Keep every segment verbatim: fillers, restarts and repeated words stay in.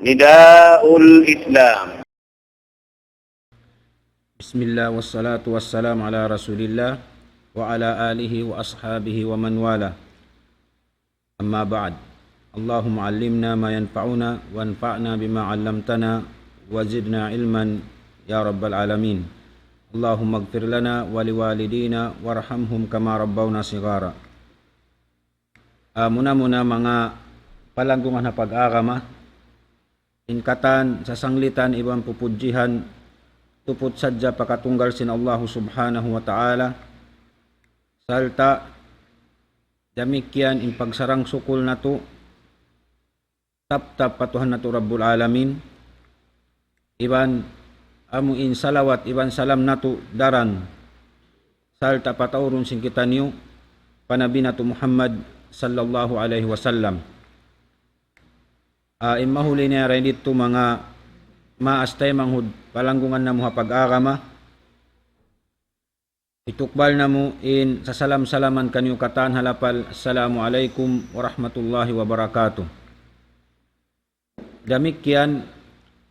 نداء الإسلام. بسم الله والصلاة والسلام على رسول الله وعلى آله وأصحابه ومن والاه. أما بعد. اللهم علمنا ما ينفعنا وانفعنا بما علمتنا وزدنا علما يا رب العالمين. اللهم اغفر لنا ولوالدينا وارحمهم كما ربونا صغارا. Ah, muna-muna manga palanggungan ha pag-agama, in katan sasanglitan iban pupudjihan tuput sadja pa katunggal sin Allahu Subhanahu wa Ta'ala, sarta' damikkiyan in pagsarang-sukul natu' taptap pa Tuhan natu' Rabbul Alamin, iban amu in salawat iban salam natu' daran sarta' pataurun sin kitaniyu pa Nabi natu' Muhammad sallallahu alayhi wasallam. Ah, in mahuli niya dayn didtu manga maas taymanghud palanggungan namu' ha pag-agama, hitukbal namu' in sasalam-salaman kaniyu katan ha lapal, "Assalamu alaykum warahmatullahi wabarakatuh." Damikkiyan,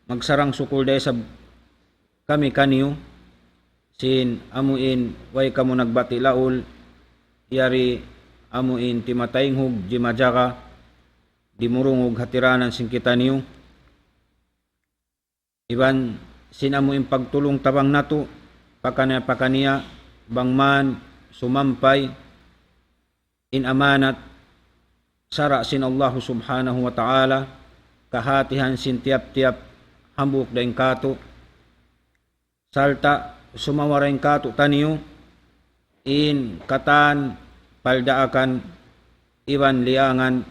magsarang-sukul da isab kami kaniyu, sin amu in way kamu nagbati' laul, yari amu in timataynghug, jimajaga, dimurungug ha tiranan sin kitaniyu. Iban sin amu in pagtulung-tabang natu', pakaniya-pakaniya, bang man sumampay in amanat sara' sin Allahu Subhanahu wa Ta'ala, kahatihan sin tiyap-tiyap hambuuk dayn kātu', sarta' sumawara in kātu'niyu, in katan paldaakan iban liyangan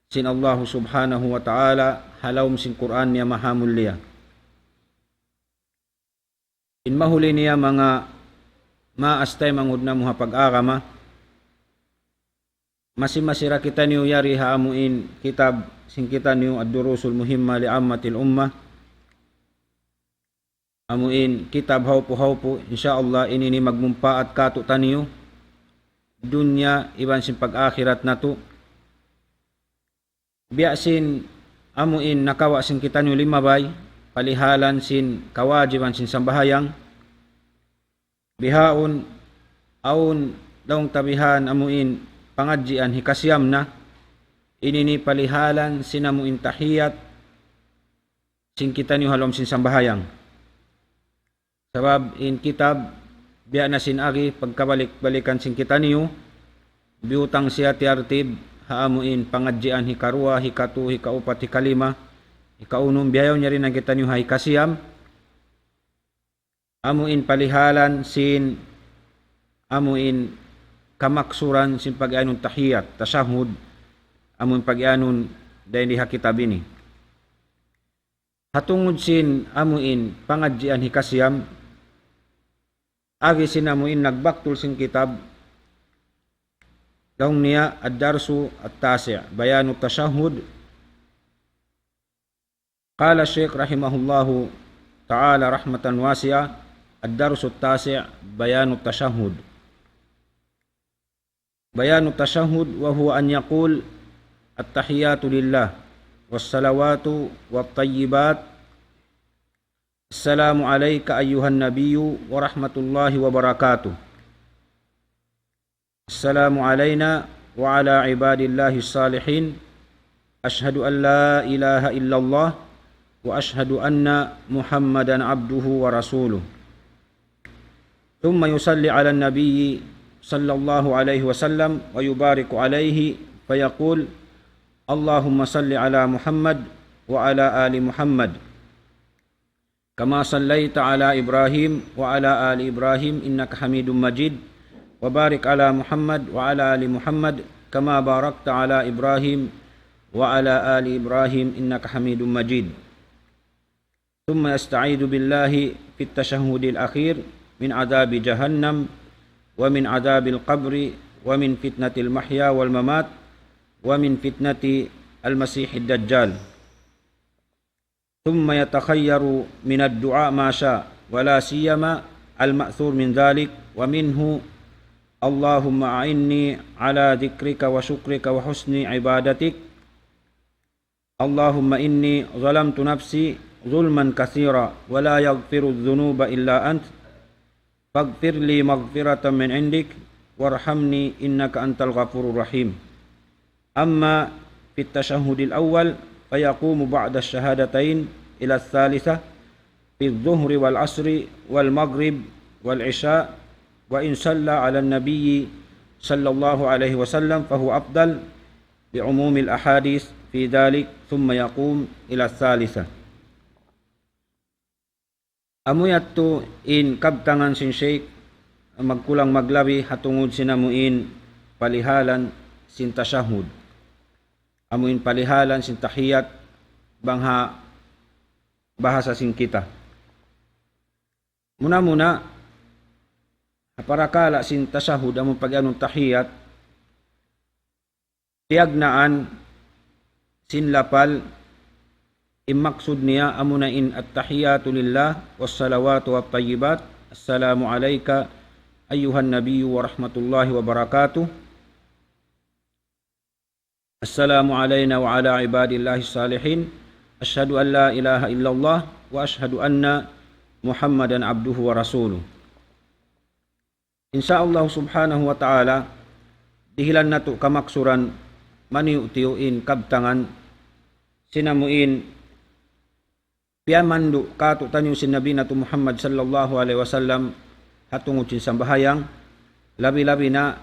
sin Allahu Subhanahu wa Ta'ala, ha lawm sin Qur'an niya mahamulliya. In mahuli niya manga maas taymanghud namu' ha pag-agama, masi-masi ra kitaniyu yari ha amu in kitab sin kitaniyu Ad-Durusul Muhimma li Ammatil Ummah. Amu in kitab hawpu-hawpu, insya Allah ini ini magmumpaat kātu'niyu, dunya iban sin pag-akhirat natu'. Biya' sin amu in nakawa' sin kitaniyu limabay, palihalan sin kawajiban sin sambahayang. Bihaun, awn laung ta bihan amu in pangadjian hikasiyam na, ini ini palihalan sin amu in tahiyat sin kitaniyu ha lawm sin sambahayang. Sabab in kitab, biya' na sin agi, pagkabalik-balikan sin kitaniyu, biyutang siya tiyartib, ha amu in pangadjian hikaruwa, hikatu, hikaupat, hikalima, hikaunum, bihaun yari na kitaniyu ha hikasiyam, amu in palihalan sin, amu in kamaksuran sin pag-iyanun tahiyat, tashahhud, amu in pag-iyanun dayn di ha kitab ini. Ha tungud sin amu in pangadjian hikasiyam, agi sin amu in nagbaktul sin kitab, laung niya الدرس التاسع، بيان التشهد. قال الشيخ رحمه الله تعالى رحمة واسعة: الدرس التاسع، بيان التشهد. بيان التشهد، وهو أن يقول: التحيات لله، والصلوات والطيبات، السلام عليك أيها النبي ورحمة الله وبركاته، السلام علينا وعلى عباد الله الصالحين، أشهد أن لا إله إلا الله، وأشهد أن محمدا عبده ورسوله. ثم يصلي على النبي صلى الله عليه وسلم ويبارك عليه فيقول: اللهم صل على محمد وعلى آل محمد كما صليت على إبراهيم وعلى آل إبراهيم إنك حميد مجيد، وبارك على محمد وعلى آل محمد كما باركت على إبراهيم وعلى آل إبراهيم إنك حميد مجيد. ثم يستعيذ بالله في التشهد الأخير من عذاب جهنم ومن عذاب القبر ومن فتنة المحيا والممات ومن فتنة المسيح الدجال. ثم يتخير من الدعاء ما شاء، ولا سيما المأثور من ذلك، ومنه: اللهم أعني على ذكرك وشكرك وحسن عبادتك. اللهم إني ظلمت نفسي ظلما كثيرا ولا يغفر الذنوب إلا أنت فاغفر لي مغفرة من عندك وارحمني إنك أنت الغفور الرحيم. أما في التشهد الأول فيقوم بعد الشهادتين إلى الثالثة في الظهر والعصر والمغرب والعشاء، وإن صلى على النبي صلى الله عليه وسلم فهو أفضل لعموم الأحاديث في ذلك، ثم يقوم إلى الثالثة. Amu yadtu in kabtangan sin Shaykh, magkulang maglabi ha tungud sin amu in palihalan sin tashahhud. Amu in palihalan sin tahiyat bang ha bahasa sin kita. Muna-muna, ha parakala' sin tashahhud, amu in pag-iyanun tahiyat, piyagnaan sin lapal, in maksud niya amuna in التحيات لله والصلوات والطيبات، السلام عليك أيها النبي ورحمة الله وبركاته، السلام علينا وعلى عباد الله الصالحين، أشهد أن لا إله إلا الله وأشهد أن محمدا عبده ورسوله. In sha Allah subhanahu wa ta'ala, dihilan natu' kamaksuran maniyu'-tiyu' in kabtangan sin amu in piyamandu' kātu'niyu sin Nabi natu' Muhammad sallallahu alayhi wasallam ha tungud sin sambahayang, labi-labi na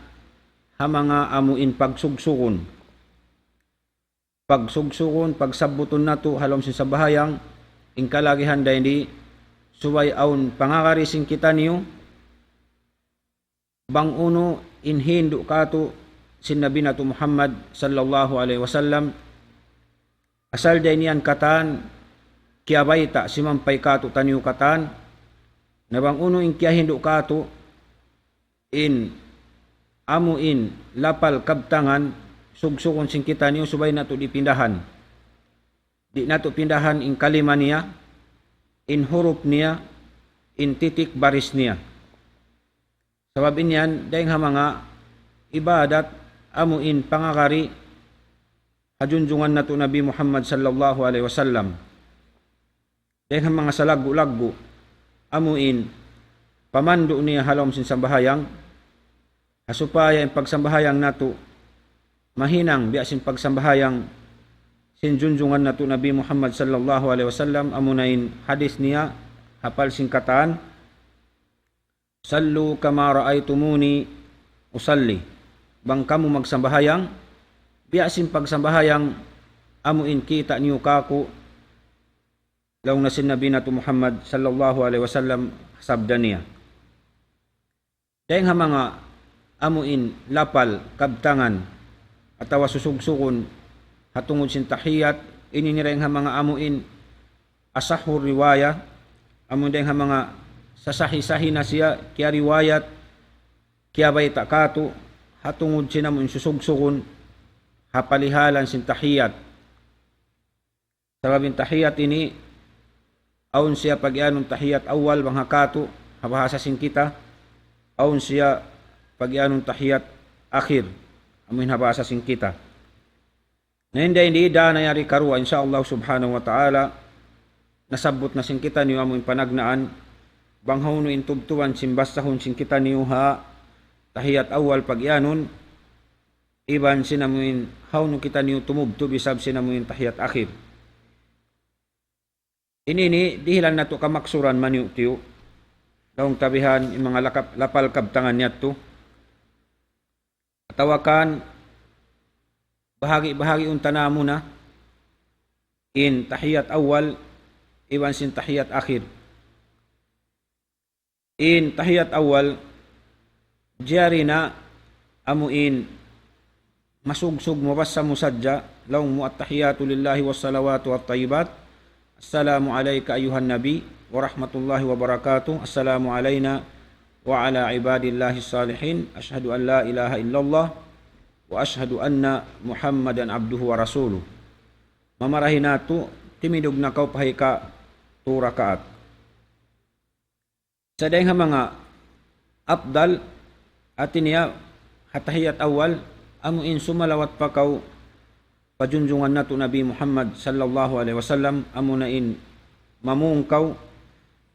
ha manga amu in pagsugsugun. Pagsugsugun, pagsabbutun natu' ha lawm sin sambahayang, in kalagihan dayn di, subay awn pangagari sin kitaniyu, bang unu in hindu' kātu' sin Nabi natu' Muhammad sallallahu alayhi wasallam, asal dayn yan katan, kiyabayta' simampay kātu'niyu katan, na bang unu in kiyahindu' kātu', in amu in lapal kabtangan, sugsugun sin kitaniyu subay natu' di' pindahan. Di' natu' pindahan in kalima niya, in hurup niya, in titik baris niya. Sabab in yan, dayng ha manga ibadat amu in pangagari ha junjungan natu' Nabi Muhammad sallallahu alayhi wasallam. Dayng ha manga salaggu'-laggu', amu in pamandu' niya ha lawm sin sambahayang, ha supaya in pagsambahayang natu' mahinang biya' sin pagsambahayang sin junjungan natu' Nabi Muhammad sallallahu alayhi wasallam, amuna in hadith niya, hapal sin katan, صلوا كما رأيتموني أصلي. Bang kamu magsambahayang, biya' sin pagsambahayang amu in kīta' niyu kāku', laung na sin Nabi natu' Muhammad sallallahu alayhi wasallam, sabda niya. Dayng ha manga amu in lapal kabtangan atawa susugsugun ha tungud sin tahiyat, ini in dayng ha manga amu in asahhur riwaya, amu in dayng ha manga sasahi-sahi na siya kiyariwayat, kiyabayta' kātu', ha tungud sin amu in susugsugun ha palihalan sin tahiyat. Sabab in tahiyat ini, awn siya pag-iyanun tahiyat awwal bang ha kātu', ha bahasa sin kita, awn siya pag-iyanun tahiyat akhir, amu in ha bahasa sin kita. Na in dayn di, da na yari karuwa, in sha Allah subhanahu wa ta'ala, nasabbut na sin kitaniyu amu in panagnaan, bang hawnu in tubtuban sin basahun sin kitaniyu ha tahiyat awwal pag-iyanun, iban sin amu in hawnu kitaniyu tumubtub isab sin amu in tahiyat akhir. Ini ini dihilan natu' kamaksuran maniyu'-tiyu'. Laung ta bihan in manga lakap-, lapal kabtangan yadtu. Atawa kan bahagi-bahagiun ta na muna in tahiyat awwal iban sin tahiyat akhir. In tahiyat awwal, jari na amu in masugsug mabassa mu sadja, laung mu التحيات لله والصلوات والطيبات، السلام عليك أيها النبي ورحمة الله وبركاته، السلام علينا وعلى عباد الله الصالحين، أشهد أن لا إله إلا الله وأشهد أن محمدا عبده ورسوله. Mamarahi natu', timindug na kaw pa hika tu rakaat. Sa' dayng ha manga afdal, hati niya ha tahiyat awwal, amu in sumalawat pa kaw pa junjungan natu' Nabi Muhammad sallallahu alayhi wasallam, amuna in mamung kaw,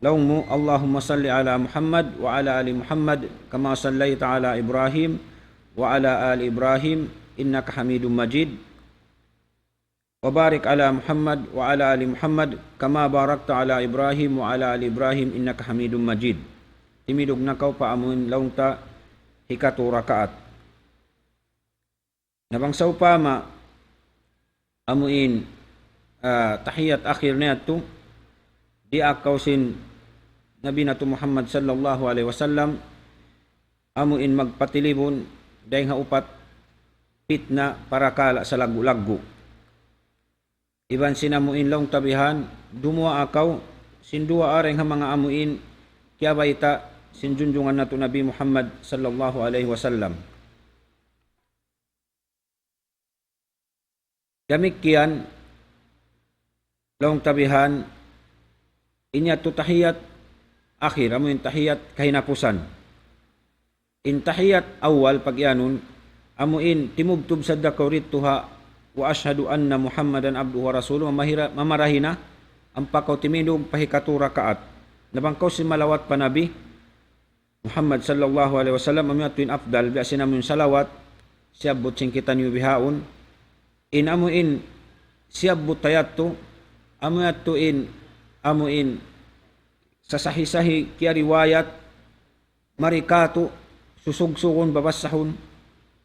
laung mu, اللهم صل على محمد وعلى آل محمد كما صليت على إبراهيم وعلى آل إبراهيم إنك حميد مجيد. وبارك على محمد وعلى آل محمد كما باركت على إبراهيم وعلى آل إبراهيم إنك حميد مجيد. Timindug na kaw pa amuin laung ta hikatu rakaat. Na bang sawpama amuin, ah, tahiyat akhir niya tu, diyaak kaw sin Nabi natu' Muhammad sallallahu alayhi wasallam, amuin magpatilibun dayng ha upat pitna parakala' salaggu'-laggu'. Iban sin amuin laung ta bihan, dumuwaa kaw sin duwaa dayng ha manga amuin kiyabayta' sin junjungan natu' Nabi Muhammad sallallahu alayhi wasallam. Damikkiyan, laung ta bihan, in yadtu tahiyat akhir, amuin tahiyat kahinapusan. In tahiyat awal pagiyanun, amuin timubtub sadja kaw didtu ha, وأشهد أن محمدا عبده ورسوله, mamahira-, mamarahi na, ampa kaw timindug pa hikatu rakaat. Na bang kaw sin malawat pa Nabi Muhammad sallallahu alayhi wasallam, amu yadtu in afdal, biya' sin amuin salawat, siyabbut sin kitaniyu bihaun. In amuin siyabbut ta yadtu, amu yadtu in, amuin sasahi-sahi kiyariwayat, mari katu' susugsugun babassahun,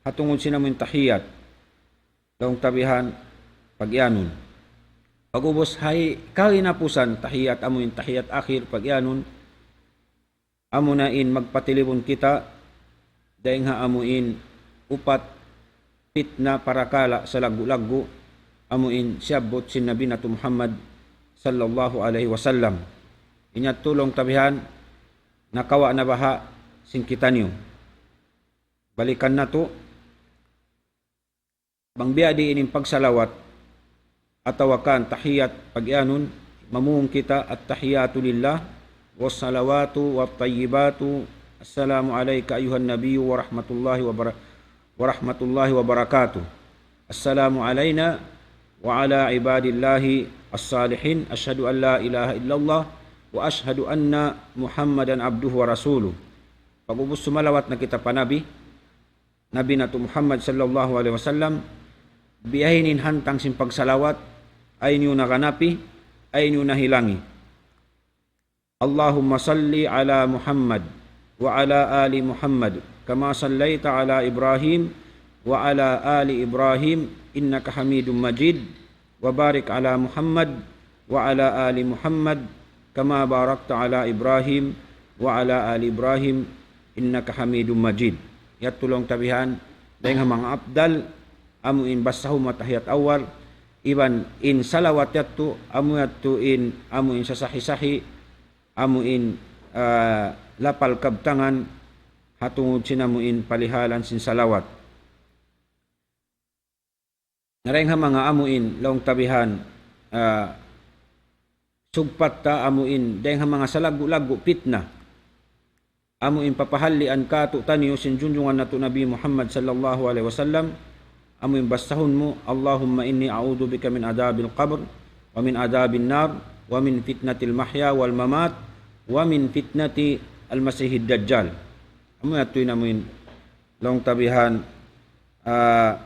ha tungud sin amuin tahiyat. Laung ta bihan pagiyanun. Pag'ubus ha kahinapusan tahiyat, amuin tahiyat akhir pagiyanun, amuna in magpatilibun kita dayng ha amuin upat pitna parakala' salaggu'-laggu', amuin siyabbut sin Nabi natu' Muhammad sallallahu alayhi wasallam. In yadtu laung ta bihan, nakawa' na baha' sin kitaniyu. Balikan natu', bang biya' diin in pagsalawat, atawa kan tahiyat pagiyanun, mamung kita, التحيات لله والصلوات والطيبات السلام عليك أيها النبي ورحمة الله وبر-، ورحمة الله وبركاته. السلام علينا وعلى عباد الله الصالحين. أشهد أن لا إله إلا الله وأشهد أن محمدا عبده ورسوله. Pag'ubus sumalawat na kita pa Nabi, Nabi natu' Muhammad sallallahu alayhi wasallam, biya' ha ini in hantang sin pagsalawat, ayaw niyu na ganapi, ayaw niyu na hilangi. اللهم صل على محمد وعلى آل محمد كما صليت على إبراهيم وعلى آل إبراهيم إنك حميد مجيد. وبارك على محمد وعلى آل محمد كما باركت على إبراهيم وعلى آل إبراهيم إنك حميد مجيد. Yadtu laung ta bihan, dayng ha manga afdal, amu in bassahun mu tahiyat awal, iban in salawat yadtu, amu yadtu in, amu in sasahi-sahi, amu in, ah, lapal kabtangan, ha tungud sin amu in palihalan sin salawat. Na dayng ha manga amu in laung ta bihan, ah, sugpat ta amu in, dayng ha manga salaggu'-laggu' pitna. Amu in papahallian kātu'niyu sin junjungan natu' Nabi Muhammad sallallahu alayhi wasallam, amu in bassahun mu, اللهم إني أعوذ بك من عذاب القبر ومن عذاب النار ومن فتنة المحيا والممات ومن فتنة المسيح الدجال. Amu yadtu in amu in laung ta bihan, ah,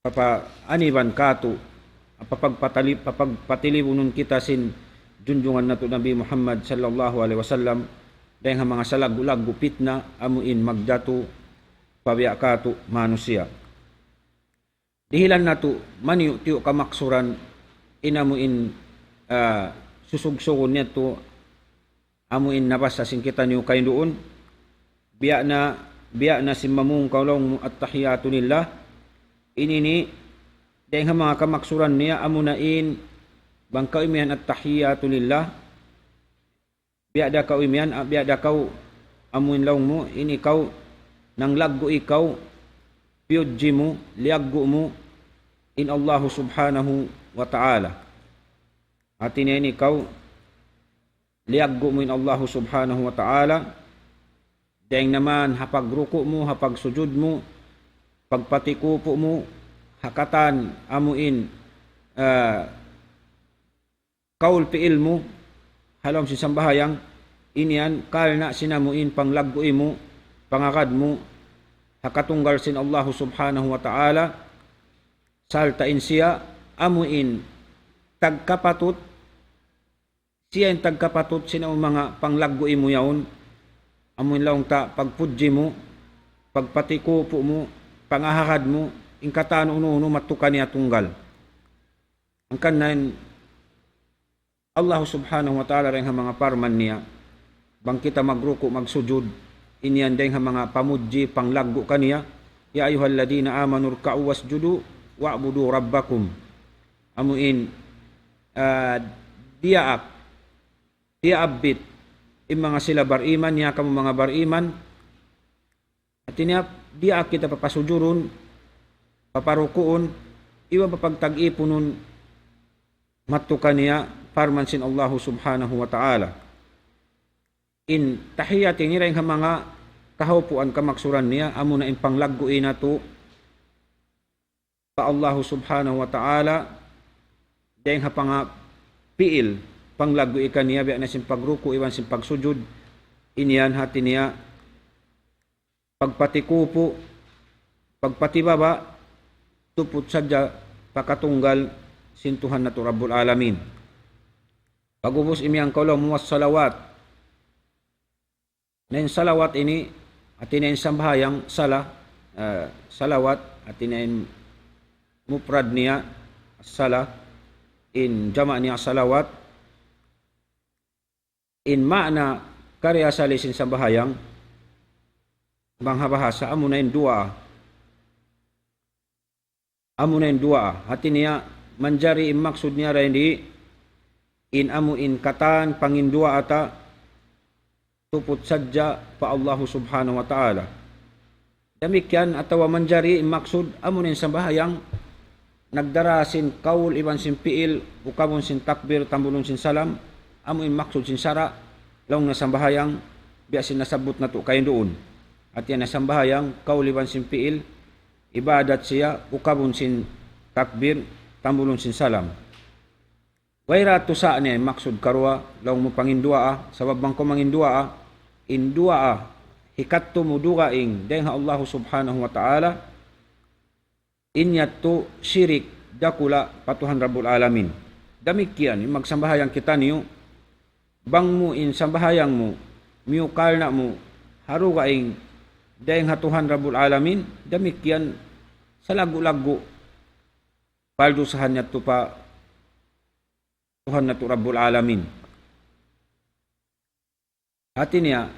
papaaniban kātu', papagpatali-, papagpatilibunun kita sin junjungan natu' Nabi Muhammad sallallahu alayhi wasallam, dayng ha manga salaggu'-laggu' pitna, amu in magdatu pa biya' kātu' manusiya'. Dihilan natu', maniyu'-tiyu' kamaksuran, in amu in, ah, susugsugun niya tu, amu in nabassa sin kitaniyu kain duun, biya' na, biya' na sin mamung kaw laung mu التحيات لله. Ini ini, dayng ha manga kamaksuran niya, amu na in, bang kaw imiyan التحيات لله, biya' da kaw imiyan, ah, biya' da kaw amu in laung mu, ini kaw, nanglaggu' ikaw, piyudji mu, liyaggu' mu, in Allahu subhanahu wa ta'ala. Hati niya ini kaw, liyaggu' mu in Allahu subhanahu wa ta'ala, dayng naman ha pagruku' mu, ha pagsujud mu, pagpatikupu' mu, ha katan amu in, ah, kaul pi'il mu, ha lawm sin sambahayang, in yan, karna' sin amu in panglaggu'i mu, pangagad mu, ha katunggal sin Allahu Subhanahu wa Ta'ala, sarta' in siya, amu in, tagkapatut, siya in tagkapatut sin amu manga panglaggu'i mu yaun, amu in laung ta pagpudji mu, pagpatikupu' mu, pangahagad mu, in katan unu-unu madtu kaniya tunggal. Hangkan na in Allah Subhanahu wa Ta'ala dayn ha manga parman niya, bang kita magruku', magsujud, in yan dayn ha manga pamudji, panglaggu' kaniya, يا أيها الذين آمنوا اركعوا واسجدوا واعبدوا ربكم. Amu in, ah, diyaak, diyaak biya' in manga sila bariman, ya kamu manga bariman, hati niya, diyaak kita papasujurun, paparukuun, iban papagtag-ipunun, madtu kaniya parman sin Allahu Subhanahu wa Ta'ala. In tahiyat ini dayn ha manga kahaupuan kamaksuran niya, amu na in panglaggu'i natu' pa Allahu Subhanahu wa Ta'ala, dayn ha panga pi'il, panglaggu'i kaniya, biya' na sin pagruku', iban sin pagsujud, in yan hati niya, pagpatikupu', pagpatibaba', tuput sadja pa katunggal sin Tuhan natu' Rabbul Alamin. Pag'ubus imiyan kaw laung mu was salawat. Na in salawat ini, hati niya in sambahayang sala, eh, salawat, hati niya in mufrad niya sala, in jama' niya salawat, in maana kari asali sin sambahayang, bang ha bahasa, amu na in duwaa. Amu na in duwaa. Hati niya, manjari in maksud niya dayn di, in amu in katan panginduwaa ta, tuput sadja pa Allahu Subhanahu wa Ta'ala. Damikkiyan atawa manjari in maksud, amu na in sambahayang, nagdara sin kaul iban sin pi'il, ukabun sin takbir, tambulun sin salam, amu in maksud sin sara', laung na sambahayang, biya' sin nasabbut natu' kain duun. Hati niya sambahayang, kaul iban sin pi'il, ibadat siya, ukabun sin takbir, tambulun sin salam. Wayra tuud sa' niya maksud karuwa, laung mu panginduwaa, sabab bang kaw manginduwaa, in duwaa, hikattu mu dugaing, dayn ha Allahu Subhanahu wa Ta'ala, in yadtu shirik dakula' pa Tuhan Rabbul Alamin. Damikkiyan, in magsambahayang kitaniyu, bang mu in sambahayang mu, miyukal na mu, ha dugaing, dayn ha Tuhan Rabbul Alamin, damikkiyan, salaggu'-laggu', paldusahan yadtu pa Tuhan natu' Rabbul Alamin. Hati niya,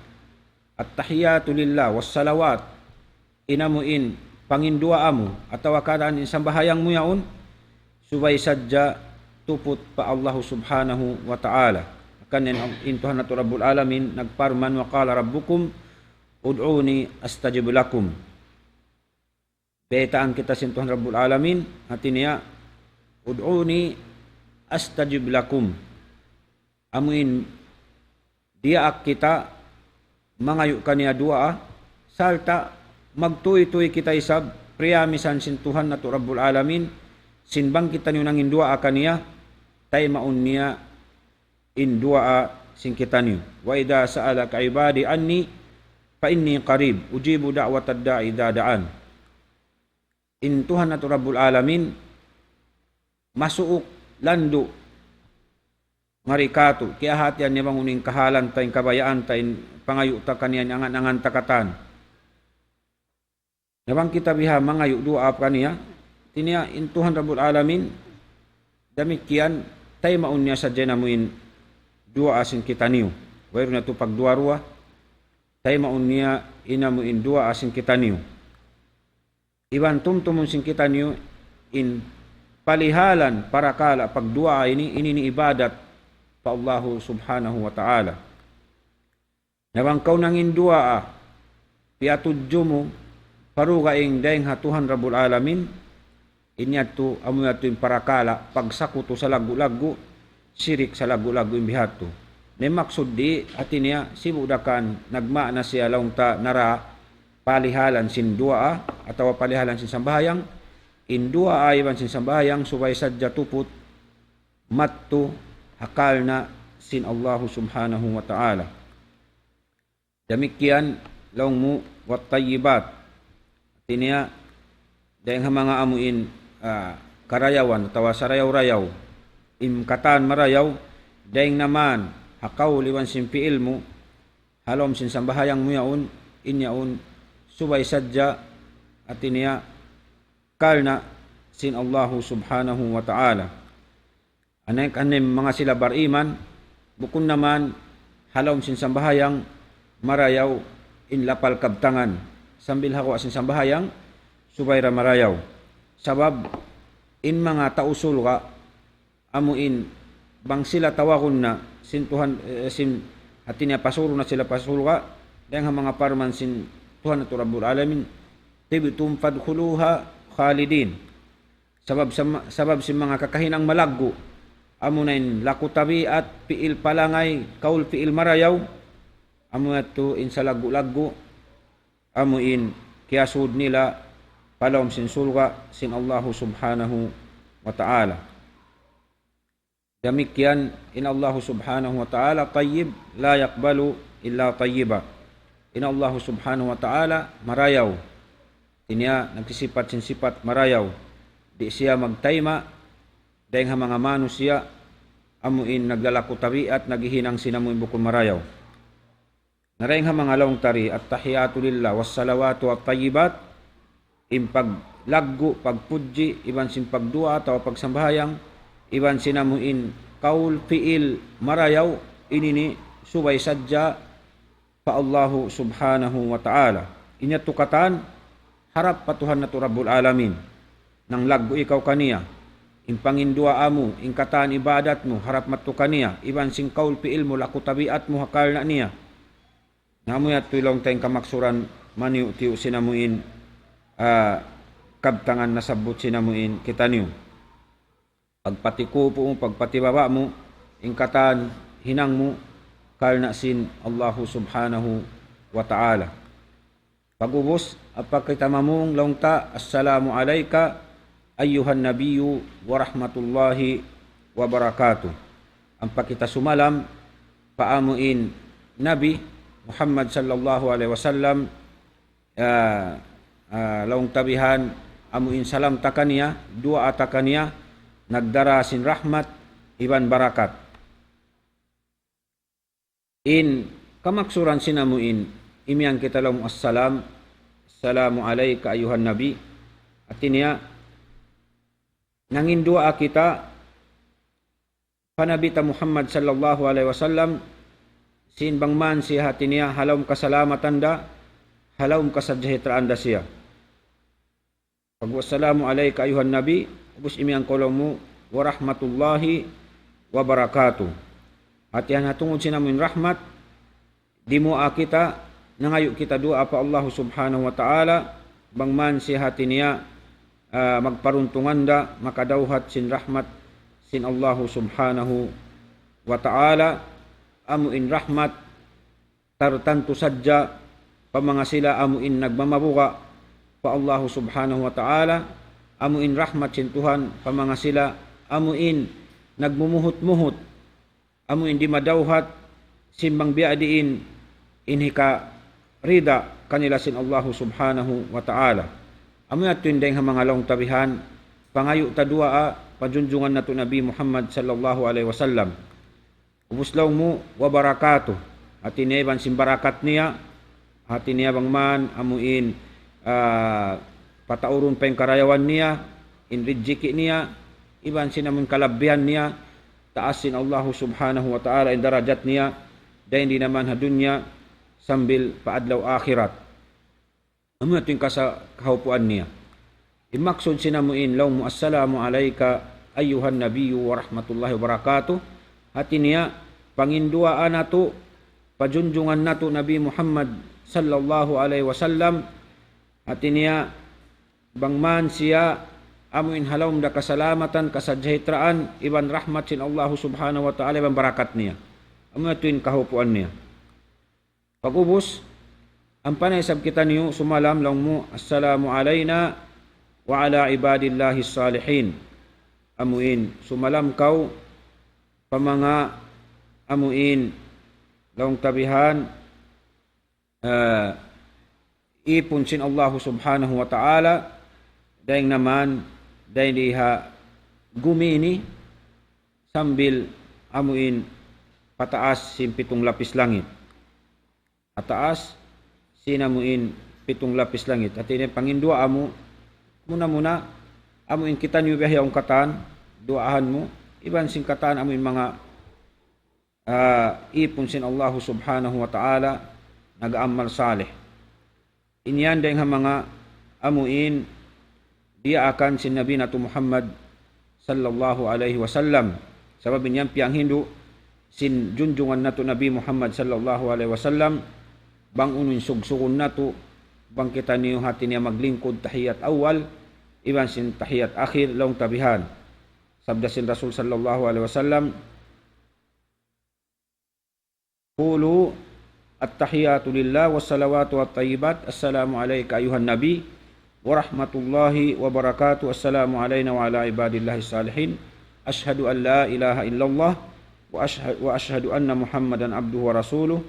التحيات لله والصلوات, in amu in panginduwaa mu, atawa kaadaan in sambahayang mu yaun, subay sadja tuput pa Allahu Subhanahu wa Ta'ala. Hangkan in, in Tuhan natu' Rabbul Alamin nagparman, وقال ربكم ادعوني أستجب لكم. Baytaan kita sin Tuhan Rabbul Alamin, hati niya, ادعوني أستجب لكم. Amu in diyaak kita mangayu' kaniya duwaa, sarta' magtūy-tūy kita isab, priyamisan sin Tuhan natu' Rabbul Alamin, sin bang kitaniyu nanginduwaa kaniya, taymaun niya in duwaa sin kitaniyu. وإذا سألك عبادي عني فإني قريب أجيب دعوة الداع إذا دعان. In Tuhan natu' Rabbul Alamin, masuuk landu' mari kātu', kiyahatihan niya bang unu in kahalan ta, in kabayaan ta, in pangayu' ta kaniya, in angan-angan ta katan. Na bang kita biha' mangayu' duwaa kaniya, hati niya in Tuhan Rabbul Alamin, damikkiyan, taymaun niya sadja in amu in duwaa sin kitaniyu. Wayruun yadtu pagduwa-ruwa, taymaun niya in amu in duwaa sin kitaniyu. Iban tumtumun sin kitaniyu in palihalan parakala' pagduwaa ini, ini in ibadat pa Allahu Subhanahu wa Ta'ala. Na bang kaw nanginduwaa, piyatudju mu pa dugaing dayn ha Tuhan Rabbul Alamin, in yadtu, amu yadtu in parakala' pagsakutu salaggu'-laggu', shirik salaggu'-laggu' in biha' yadtu. Na in maksud di, hati niya, sibu' da kan nagmaana siya laung ta nara palihalan sin duwaa, atawa palihalan sin sambahayang, in duwaa iban sin sambahayang subay sadja tuput madtu ha karna' sin Allahu Subhanahu wa Ta'ala. Damikkiyan laung mu, wat-tayyibat. Hati niya, dayng ha manga amu in, ah, karayawan atawa sarayaw-rayaw, in katan marayaw, dayng naman ha kaul iban sin piil mu, ha lawm sin sambahayang mu yaun, in yaun subay sadja, hati niya, karna' sin Allahu Subhanahu wa Ta'ala. Anak anim manga sila bariman, bukun naman ha lawm sin sambahayang marayaw in lapal kabtangan, sambil ha guwa' sin sambahayang subay da marayaw. Sabab in manga tau surga', amu in bang sila tawagun na sin Tuhan, eh, sin hati niya pasuru' na sila pa surga', dayng ha manga parman sin Tuhan natu' Rabbul Alamin, "Tibtum fadkhuluha khalidin." Sabab sa-, sabab sin manga kakahinang malaggu', amuna in laku tabiat, piil palangay, kaul piil marayaw, amu yadtu in salaggu'-laggu', amu in kiyasud nila pa lawm sin surga' sin Allahu Subhanahu wa Ta'ala. Damikkiyan in Allahu Subhanahu wa Ta'ala tayyib, la yaqbalu illa tayyiba. In Allahu Subhanahu wa Ta'ala marayaw. Hati niya nagsisipat sin sipat marayaw. Di' siya magtayma' dayng ha manga manusiya' amu in naglalaku tabiat, naghihinang sin amu in bukun marayaw. Na dayng ha manga laung ta di, التحيات لله والصلوات الطيبات, in paglaggu', pagpudji, iban sin pagduwaa atawa pagsambahayang, iban sin amu in kaul piil marayaw, ini ini subay sadja pa Allahu Subhanahu wa Ta'ala. In yadtu katan harap pa Tuhan natu' Rabbul Alamin. Nanglaggu' ikaw kaniya, in panginduwaa mu, in katan ibadat mu, harap madtu kaniya, iban sin kaul piil mu, laku tabiat mu ha karna' niya. Na amu yadtu laung ta in kamaksuran maniyu'-tiyu' sin amu in, ah, kabtangan nasabbut sin amu in kitaniyu. Pagpatikupu' mu, pagpatibaba' mu, in katan hinang mu, karna' sin Allahu Subhanahu wa Ta'ala. Pag'ubus, ampa kita mamung laung ta, "Assalamu alayka ayyuhan nabiyyu wa rahmatullahi wa barakatuh." Ampa kita sumalam pa amu in Nabi Muhammad sallallahu alayhi wasallam, ah, ah, laung ta bihan, amu in salam ta kaniya, duwaa ta kaniya, nagdara sin rahmat iban barakat. In kamaksuran sin amu in, imiyan kita laung assalam, "Assalamu alayka ayyuhan nabi." Hati niya, nanginduwaa kita pa Nabi ta Muhammad sallallahu alayhi wasallam, sin bang man siya hati niya ha lawm kasalamatan da, ha lawm kasajahtraan da siya. Pag, "Wassalamu alayka ayyuhan nabi," ubus imiyan kaw laung mu, "Wa rahmatullahi wa barakatuh." Hati niya ha tungud sin amu in rahmat, dimuwaa kita, nangayu' kita duwaa pa Allahu Subhanahu wa Ta'ala, bang man siya hati niya, ah, magparuntungan da, makadawhat sin rahmat sin Allahu Subhanahu wa Ta'ala, amu in rahmat tartantu sadja pa manga sila amu in nagmamabuga' pa Allahu Subhanahu wa Ta'ala, amu in rahmat sin Tuhan pa manga sila amu in nagmumuhut-muhut, amu in di' madawhat sin bang biya' diin in hikarida kanila sin Allahu Subhanahu wa Ta'ala. Amu yadtu in dayng ha manga laung ta bihan, pangayu' ta duwaa pa junjungan natu' Nabi Muhammad sallallahu alayhi wasallam. Ubus laung mu, "Wa barakatuh." Hati niya iban sin barakat niya. Hati niya bang man amu in, ah, pataurun pa in karayawan niya, in rijiki' niya, iban sin amu in kalabbihan niya, taas sin Allahu Subhanahu wa Ta'ala in darajat niya, dayn di naman ha dunya sambil pa adlaw akhirat. Amu yadtu in kasa-, kahaupuan niya. In maksud sin amu in laung mu, "Assalamu alayka ayyuhan nabiyyu wa rahmatullahi wa barakatuh." Hati niya, panginduwaa natu', pa junjungan natu' Nabi Muhammad sallallahu alayhi wasallam. Hati niya, bang man siya amu in ha lawm da kasalamatan, kasajahtraan, iban rahmat sin Allahu Subhanahu wa Ta'ala, iban barakat niya. Amu yadtu in kahaupuan niya. Pag'ubus, ampa na isab kitaniyu sumalam laung mu, "Assalamu alayna وعلى عباد الله الصالحين. Amuin sumalam kaw pa manga amuin laung ta bihan, ah, ipun sin Allahu Subhanahu wa Ta'ala, dayng naman, dayng di ha gumi ini, sambil amuin pataas sin pitung lapis langit. Pataas sin amuin pitung lapis langit. Hati niya panginduwaa mu, muna-muna, amuin kitaniyu biya' yaun katan, duwaahan mu, iban sin katan amuin manga ah, ipun sin Allahu Subhanahu wa Ta'ala, nag-amal salih. In yan dayng ha manga amuin diyaakan sin Nabi natu' Muhammad sallallahu alayhi wasallam. Sabab in yan piyanghindu' sin junjungan natu' Nabi Muhammad sallallahu alayhi wasallam, bang unu in sugsugun natu', bang kitaniyu hati niya maglingkud tahiyat awal, iban sin tahiyat akhir, laung ta bihan. Sabda sin Rasul sallallahu alayhi wasallam, قولوا: التحيات لله والصلوات والطيبات، السلام عليك أيها النبي ورحمة الله وبركاته، السلام علينا وعلى عباد الله الصالحين، أشهد أن لا إله إلا الله وأشهد، وأشهد أن محمدا عبده ورسوله،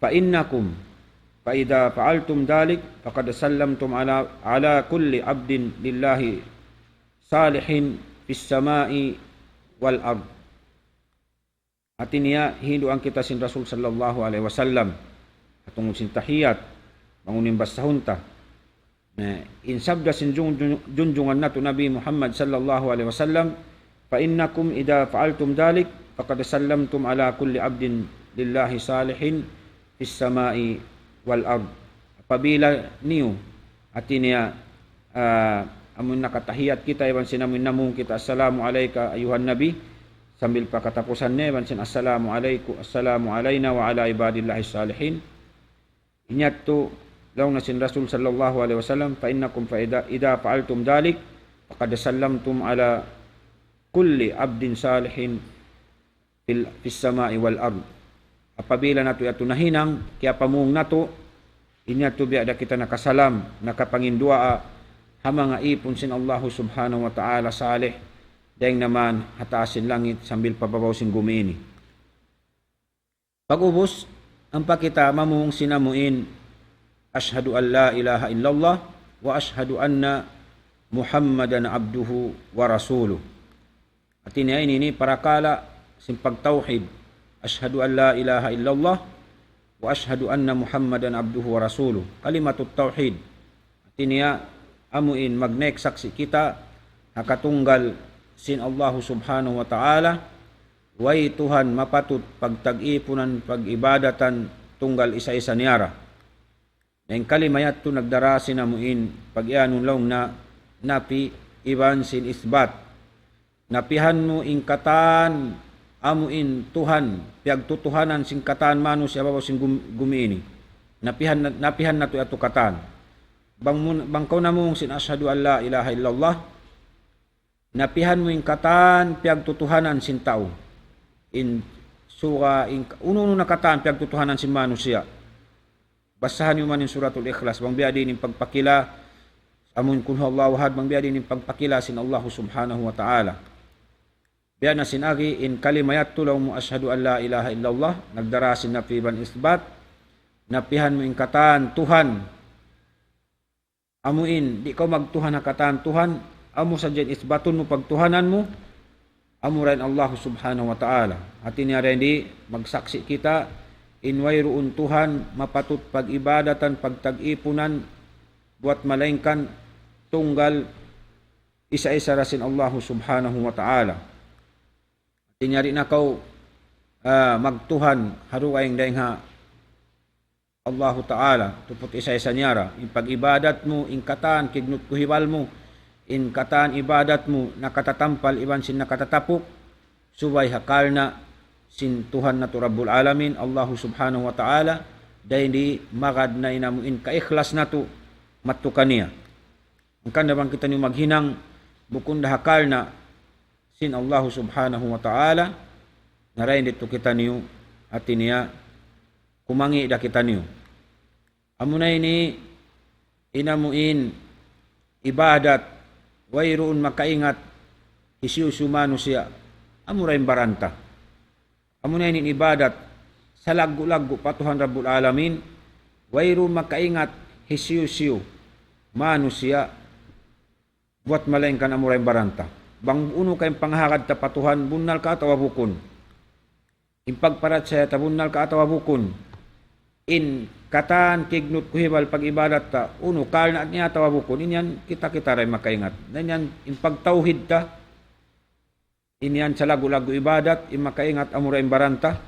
فإنكم، فإذا فعلتم ذلك فقد سلمتم على، على كل عبد لله صالح في السماء والأرض. Hati niya, hinduan kita sin Rasul sallallahu alayhi wasallam. Ha tungud sin tahiyat, bang unu in basahun ta. Na, in sabda sin jun-, jun-, junjungan natu' Nabi Muhammad sallallahu alayhi wasallam, فإنكم إذا فعلتم ذلك فقد سلمتم على كل عبد لله صالح في السماء والأرض. Apabila niyu, hati niya, ah, amun nakatahiyat kita, iban sin amun namung kita, السلام عليك أيها النبي, sambil pa katapusan niya, iban sin السلام عليكم، السلام علينا وعلى عباد الله الصالحين. In yadtu, laung na sin Rasul sallallahu alayhi wasallam, فإنكم فإذا، إذا فعلتم ذلك فقد سلمتم على كل عبد صالح في ال-، في السماء والأرض. Apabila natu' yadtu nahinang, kiyapamung natu', in yadtu biya' da kita nakasalam, nakapanginduwaa, ha manga ipun sin Allahu Subhanahu wa Ta'ala salih, dayng naman ha taas sin langit sambil pa babaw sin gumi ini. Pag'ubus, ampa kita mamung sin amuin, أشهد أن لا إله إلا الله وأشهد أن محمدا عبده ورسوله. Hati niya ini, ini parakala' sin pagtawhid. أشهد أن لا إله إلا الله وأشهد أن محمدا عبده ورسوله. Kalimatut tawhid. Hati niya amuin magnaik saksi' kita ha katunggal sin Allahu Subhanahu wa Ta'ala, way Tuhan mapatut pagtag-ipunan, pag-ibadatan, tunggal isa-isa niya ra. Na in kalima yadtu nagdara sin amuin pag-iyanun laung na napi iban sin isbat. Napihan mu in katan amuin Tuhan, piyagtutuhanan sin katan manusiya' ha babaw sin gum-, gumi ini. Napihan, napihan natu' yadtu katan. Bang mun-, bang kaw namung sin أشهد أن لا إله إلا الله, napihan mu in katan piyagtutuhanan sin tau. In suga, in ka-, unu-unu na katan piyagtutuhanan sin manusiya'. Basahan niyu man in Suratul Ikhlas, bang biya' diin in pagpakila, amun Qul Huwallahu Ahad, bang biya' diin in pagpakila sin Allahu Subhanahu wa Ta'ala. Biya' na sin agi, in kalima yadtu laung mu أشهد أن لا إله إلا الله, nagdara sin napi iban isbat, napihan mu in katan Tuhan. Amuin, di' kaw magtuhan ha katan Tuhan, amu sadja in isbatun mu pagtuhanan mu, amura in Allahu Subhanahu wa Ta'ala. Hati niya dayn di, magsaksi' kita, in wayruun Tuhan mapatut pag-ibadatan, pagtag-ipunan, buwat malaingkan tunggal isa-isa ra sin Allahu Subhanahu wa Ta'ala. Hati niya di' na kaw, ah, magtuhan ha dugaing dayn ha Allahu Ta'ala, tuput isa-isa niya ra. In pag-ibadat mu, in katan, kignut kuhibal mu, in katan ibadat mu, nakatatampal iban sin nakatatapuk, subay ha karna' sin Tuhan natu' Rabbul Alamin, Allahu Subhanahu wa Ta'ala, dayn di magad na in amu in kaikhlas natu', madtu kaniya. Hangkan da bang kitaniyu maghinang, bukun da ha karna' sin Allahu Subhanahu wa Ta'ala, na dayn ditu kitaniyu, hati niya, kumangi' da kitaniyu. Amuna ini, in amu in ibadat, wayruun makaingat hisiyu-siyu manusiya', amura in baran ta. Amuna ini in ibadat salaggu'-laggu' pa Tuhan Rabbul Alamin, wayruun makaingat hisiyu-siyu manusiya', buwat malaingkan amura in baran ta. Bang unu ka in panghagad ta pa Tuhan, bunnal ka atawa bukun. In pagparachaya ta bunnal ka atawa bukun. In katan kignut kuhibal pag-ibadat ta, unu, karna' niya atawa bukun. In yan kita-kita da in makaingat. Na in yan in pagtawhid ta, in yan salaggu'-laggu' ibadat, in makaingat amura in baran ta.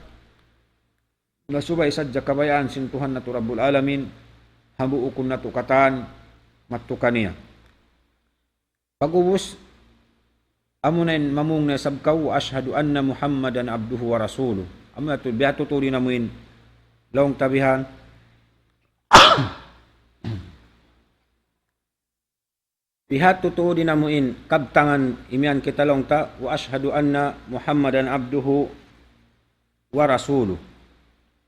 Na subay sadja kabayaan sin Tuhan natu' Rabbul Alamin, hambuukun natu' katan, mattu kaniya. Pag'ubus, amuna in mamung na isab kaw, "Wa ashhadu anna Muhammadan abduhu wa rasuluh." Amu yadtu, biha'tu tuud in amu in laung ta bihan. Biha'tu tuud in amu in kabtangan imiyan kita laung ta, "Wa ashhadu anna Muhammadan abduhu wa rasuluh."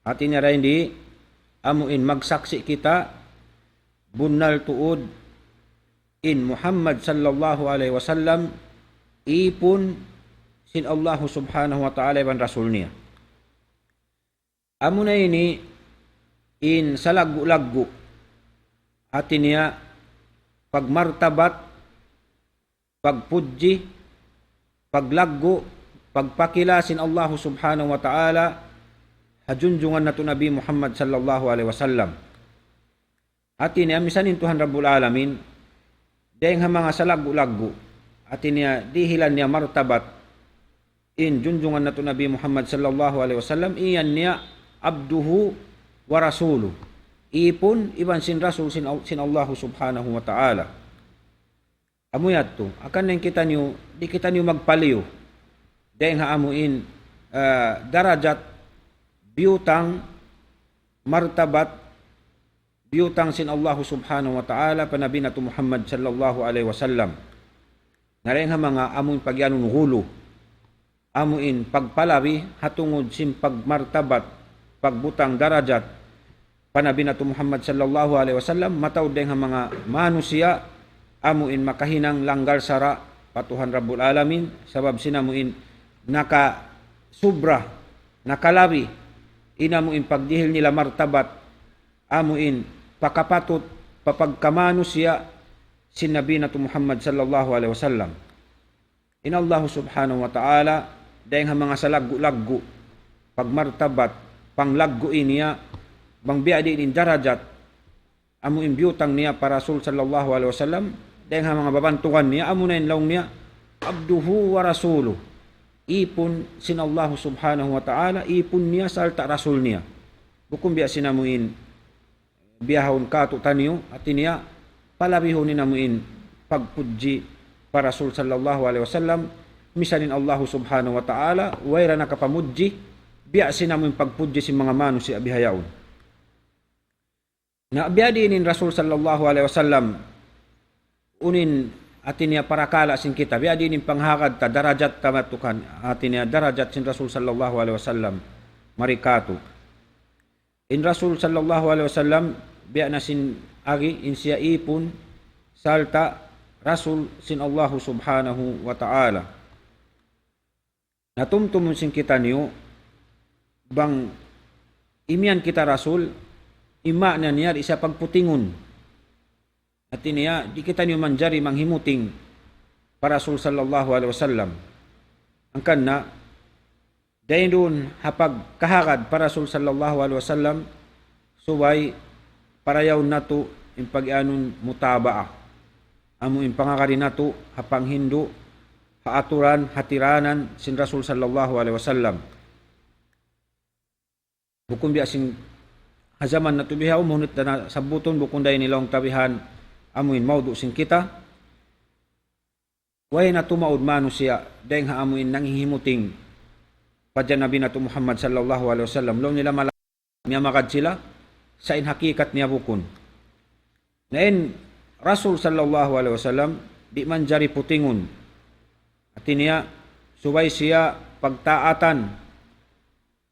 Hati niya dayn di, amu in magsaksi' kita, bunnal tuud in Muhammad sallallahu alayhi wasallam, ipun sin Allahu subhanahu wa ta'ala iban rasul niya. Amuna ini in salaggu'-laggu', hati niya pagmartabat, pagpudji, paglaggu', pagpakila sin Allahu subhanahu wa ta'ala ha junjungan natu' Nabi Muhammad sallallahu alayhi wasallam. Hati niya, misan in Tuhan Rabbul Alamin, dayng ha manga salaggu'-laggu'. Hati niya, dihilan niya martabat in junjungan natu' Nabi Muhammad sallallahu alayhi wasallam, iyan niya abduhu wa rasuluh. Ipun iban sin rasul sin, sin Allahu subhanahu wa ta'ala. Amu yadtu, hangkan in kitaniyu, di' kitaniyu magpaliyu. Dayng ha amu in, ah, darajat, biyutang, martabat, biyutang sin Allahu subhanahu wa ta'ala pa Nabi natu' Muhammad sallallahu alayhi wasallam. Na dayng ha manga amu in pagiyanun ghulu. Amu in pagpalabi ha tungud sin pagmartabat, pagbutang darajat pa Nabi natu' Muhammad sallallahu alayhi wasallam, mataud dayng ha manga manusiya', amu in makahinang langgal sara' pa Tuhan Rabbul Alamin, sabab sin amu in nakasubra, nakalabi, in amu in pagdihil nila martabat, amu in pakapatut pa pagkamanusiya' sin Nabi natu' Muhammad sallallahu alayhi wasallam. In Allahu subhanahu wa ta'ala, dayng ha manga salaggu'-laggu', pagmartabat, panglaggu' niya, bang biya' diin in darajat, amu in biyutang niya pa Rasul sallallahu alayhi wasallam, dayng ha manga babantugan niya, amuna in laung niya, abduhu wa rasuluh. Ipun sin Allahu subhanahu wa ta'ala, ipun niya sarta' rasul niya. Bukun biya' sin amu in bihaun kātu'niyu, hati niya, palabihun in amu in pagpudji pa Rasul sallallahu alayhi wasallam, misan in Allahu subhanahu wa ta'ala, way da nakapamudji, biya' sin amu in pagpudji sin manga manusiya' bihaun. Na biya' diin in Rasul sallallahu alayhi wasallam, unu in hati niya parakala' sin kita, biya' diin in panghagad ta, darajat ta matukan, hati niya darajat sin Rasul sallallahu alayhi wasallam, mari kātu'. In Rasul sallallahu alayhi wasallam, biya' na sin agi, in siya ipun, sarta' Rasul sin Allahu subhanahu wa ta'ala. Na tumtumun sin kitaniyu, bang imiyan kita Rasul, in maana niya di' siya pagputingun. Hati niya, di' kitaniyu manjari manghimuting pa Rasul sallallahu alayhi wasallam. Hangkan na, dayn duun ha pagkahagad pa Rasul sallallahu alayhi wasallam, subay parayaw natu' in pag-anun mutaba'a. Amu in pangagad natu' ha panghindu', ha aturan, ha tiranan sin Rasul sallallahu alayhi wasallam. Bukun biya' sin ha jaman natu' bihaun, mahunit da na sabbutun, bukun da ini laung ta bihan amu in maudu' sin kita. Way na tumaud manusiya' dayng ha amu in nanghihimuting pa Nabi natu' Muhammad sallallahu alayhi wasallam. Laung nila mala miyamagad sila, sa' in hakikat niya bukun. Na in Rasul sallallahu alayhi wasallam, di' manjari putingun. Hati niya, subay siya pagtaatan,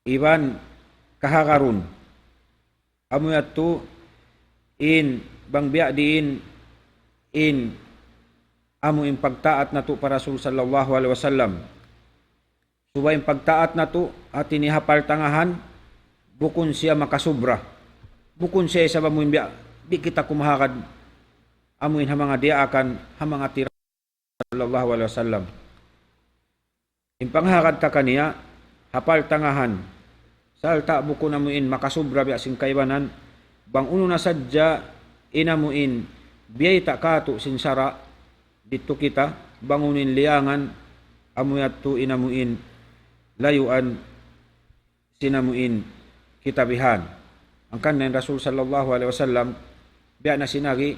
iban kahagarun. Amu yadtu in bang biya' diin in amu in pagtaat natu' pa Rasul sallallahu alayhi wasallam. Subay in pagtaat natu', hati niya ha partangahan, bukun siya makasubra. Bukun siya isab amu in biya', di' kita kumahagad, amu in ha manga diyaakan, ha manga tira sallallahu alayhi wasallam. In panghagad ta kaniya, ha partangahan, sarta' bukun amu in makasubra biya' sin kaibanan, bang unu na sadja in amu in biyayta' katu' sin sara', didtu kita, bang unu in liyangan, amu yadtu in amu in layuan sin amu in kita bihan. Hangkan na in Rasul sallallahu alayhi wasallam, biya' na sin agi,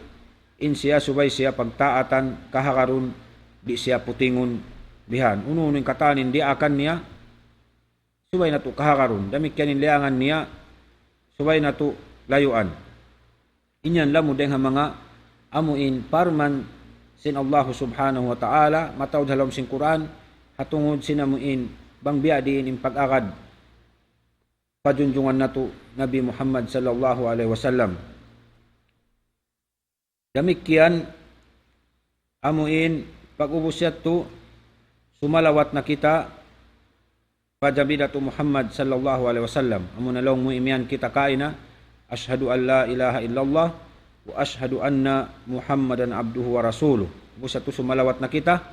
in siya subay siya pagtaatan, kahagarun, di' siya putingun bihan. Unu-unu in katan in diyaakan niya, subay natu' kahagarun. Damikkiyan in liyangan niya, subay natu' layuan. In yan lamud dayn ha manga amu in parman sin Allahu subhanahu wa ta'ala, mataud ha lawm sin Qur'an, ha tungud sin amu in bang biya' diin in pag-agad pa junjungan natu' Nabi Muhammad sallallahu alayhi wasallam. Damikkiyan amu in pag-ubus yadtu, sumalawat na kita pa Nabi natu' Muhammad sallallahu alayhi wasallam. Amu na laung mu imiyan kita kaina, أشهد أن لا إله إلا الله وأشهد أن محمدا عبده ورسوله. Ubus yadtu sumalawat na kita,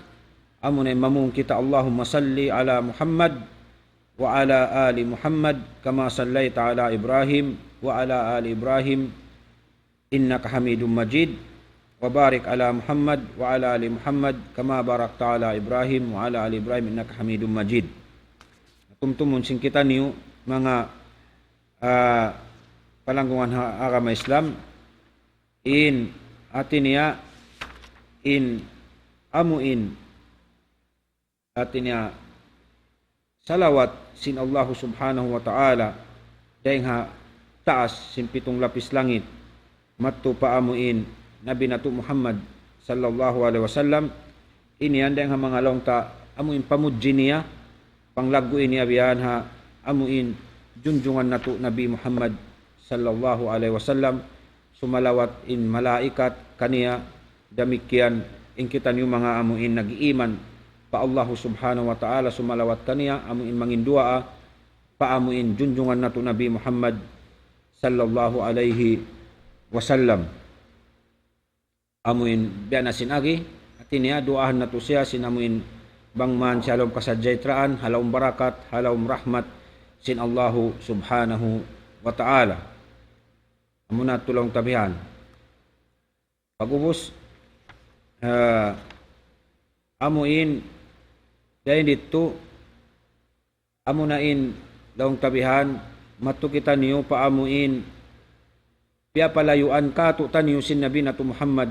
amu na in mamung kita, اللهم صل على محمد وعلى آل محمد كما صليت على إبراهيم وعلى آل إبراهيم إنك حميد مجيد وبارك على محمد وعلى آل محمد كما باركت على إبراهيم وعلى آل إبراهيم إنك حميد مجيد. Tumtumun sin kitaniyu manga, ah, palanggungan ha agama Islam, in hati niya, in amu in hati niya salawat sin Allahu subhanahu wa ta'ala dayn ha taas sin pitung lapis langit, madtu pa amu in Nabi natu' Muhammad sallallahu alayhi wasallam. Ini yan dayn ha manga laung ta amu in pamudji niya, panglaggu'i niya biya' ha amu in junjungan natu' Nabi Muhammad sallallahu alayhi wasallam. Sumalawat in malaikat kaniya, damikkiyan in kitaniyu manga amu in nag-iiman pa Allahu subhanahu wa ta'ala, sumalawat kaniya, amu in mangin duwaa pa amu in junjungan natu' Nabi Muhammad sallallahu alayhi wasallam. Amu in biya' na sin agi, hati niya duwaahan natu' siya sin amu in bang man siya ha lawm kasajahtraan, ha lawm barakat, ha lawm rahmat sin Allahu subhanahu wa ta'ala. Amu na tuud laung ta bihan. Pag-ubus, ah, amu in, dayn didtu, amu na in laung ta bihan, madtu kitaniyu pa amu in piyapalayuan katu'taniyu sin Nabi natu' Muhammad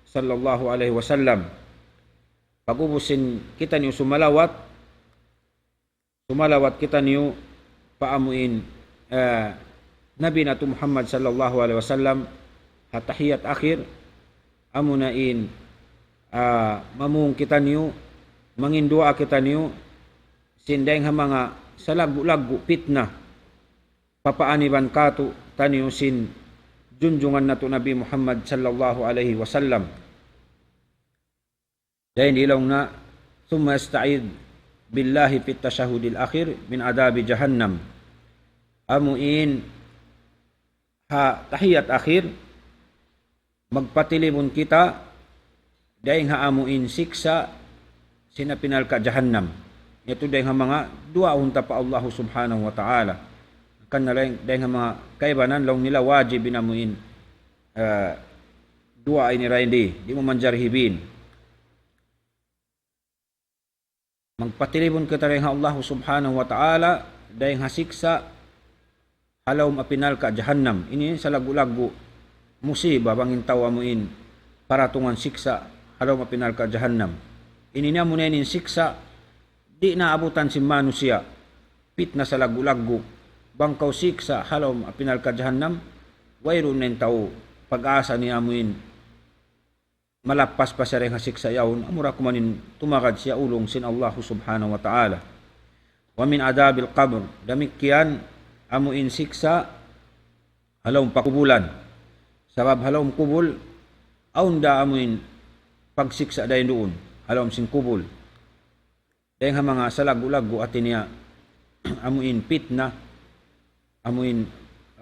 sallallahu alayhi wasallam. Pag-ubus sin kitaniyu sumalawat, sumalawat kitaniyu pa amu in, eh, Nabi natu' Muhammad sallallahu alayhi wasallam, ha tahiyat akhir, amu na in, ah, mamung kitaniyu, mangin duwaa kitaniyu, sin dayn ha manga salaggu'-laggu' pitna, papaaniban katu'taniyu sin junjungan natu' Nabi Muhammad sallallahu alayhi wasallam. Dayn di laung niya, ثم يستعيذ بالله في التشهد الأخير من عذاب جهنم. Amu in ha tahiyat akhir, magpatilibun kita dayn ha amu in siksa' sin api narka' jahannam. Yadtu dayn ha manga duwaahun ta pa Allahu subhanahu wa ta'ala. Hangkan na dayn, dayn ha manga kaibanan laung nila wajib in amu in, eh, duwaa ini dayn di, di' mu manjari hibin. Magpatilibun kita dayn ha Allahu subhanahu wa ta'ala, dayn ha siksa' ha lawm api narka' jahannam. Ini salaggu'-laggu' musiba bang in tau amu in paratungan siksa' ha lawm api narka' jahannam. Ini na amu na in siksa' di' na abutan sin manusiya'. Pitna salaggu'-laggu'. Bang kaw siksa' ha lawm api narka' jahannam, wayruun na in tau pag-asa niya amu in malappas pa siya dayn ha siksa' yaun, amura kuman in tumagad siya ulung sin Allahu subhanahu wa ta'ala. ومن عذاب القبر, damikkiyan amu in siksa' ha lawm pakubulan. Sabab ha lawm kubul, awn da amu in pagsiksa' dayn duun ha lawm sin kubul. Dayn ha manga salaggu'-laggu' hati niya, amu in pitna, amu in,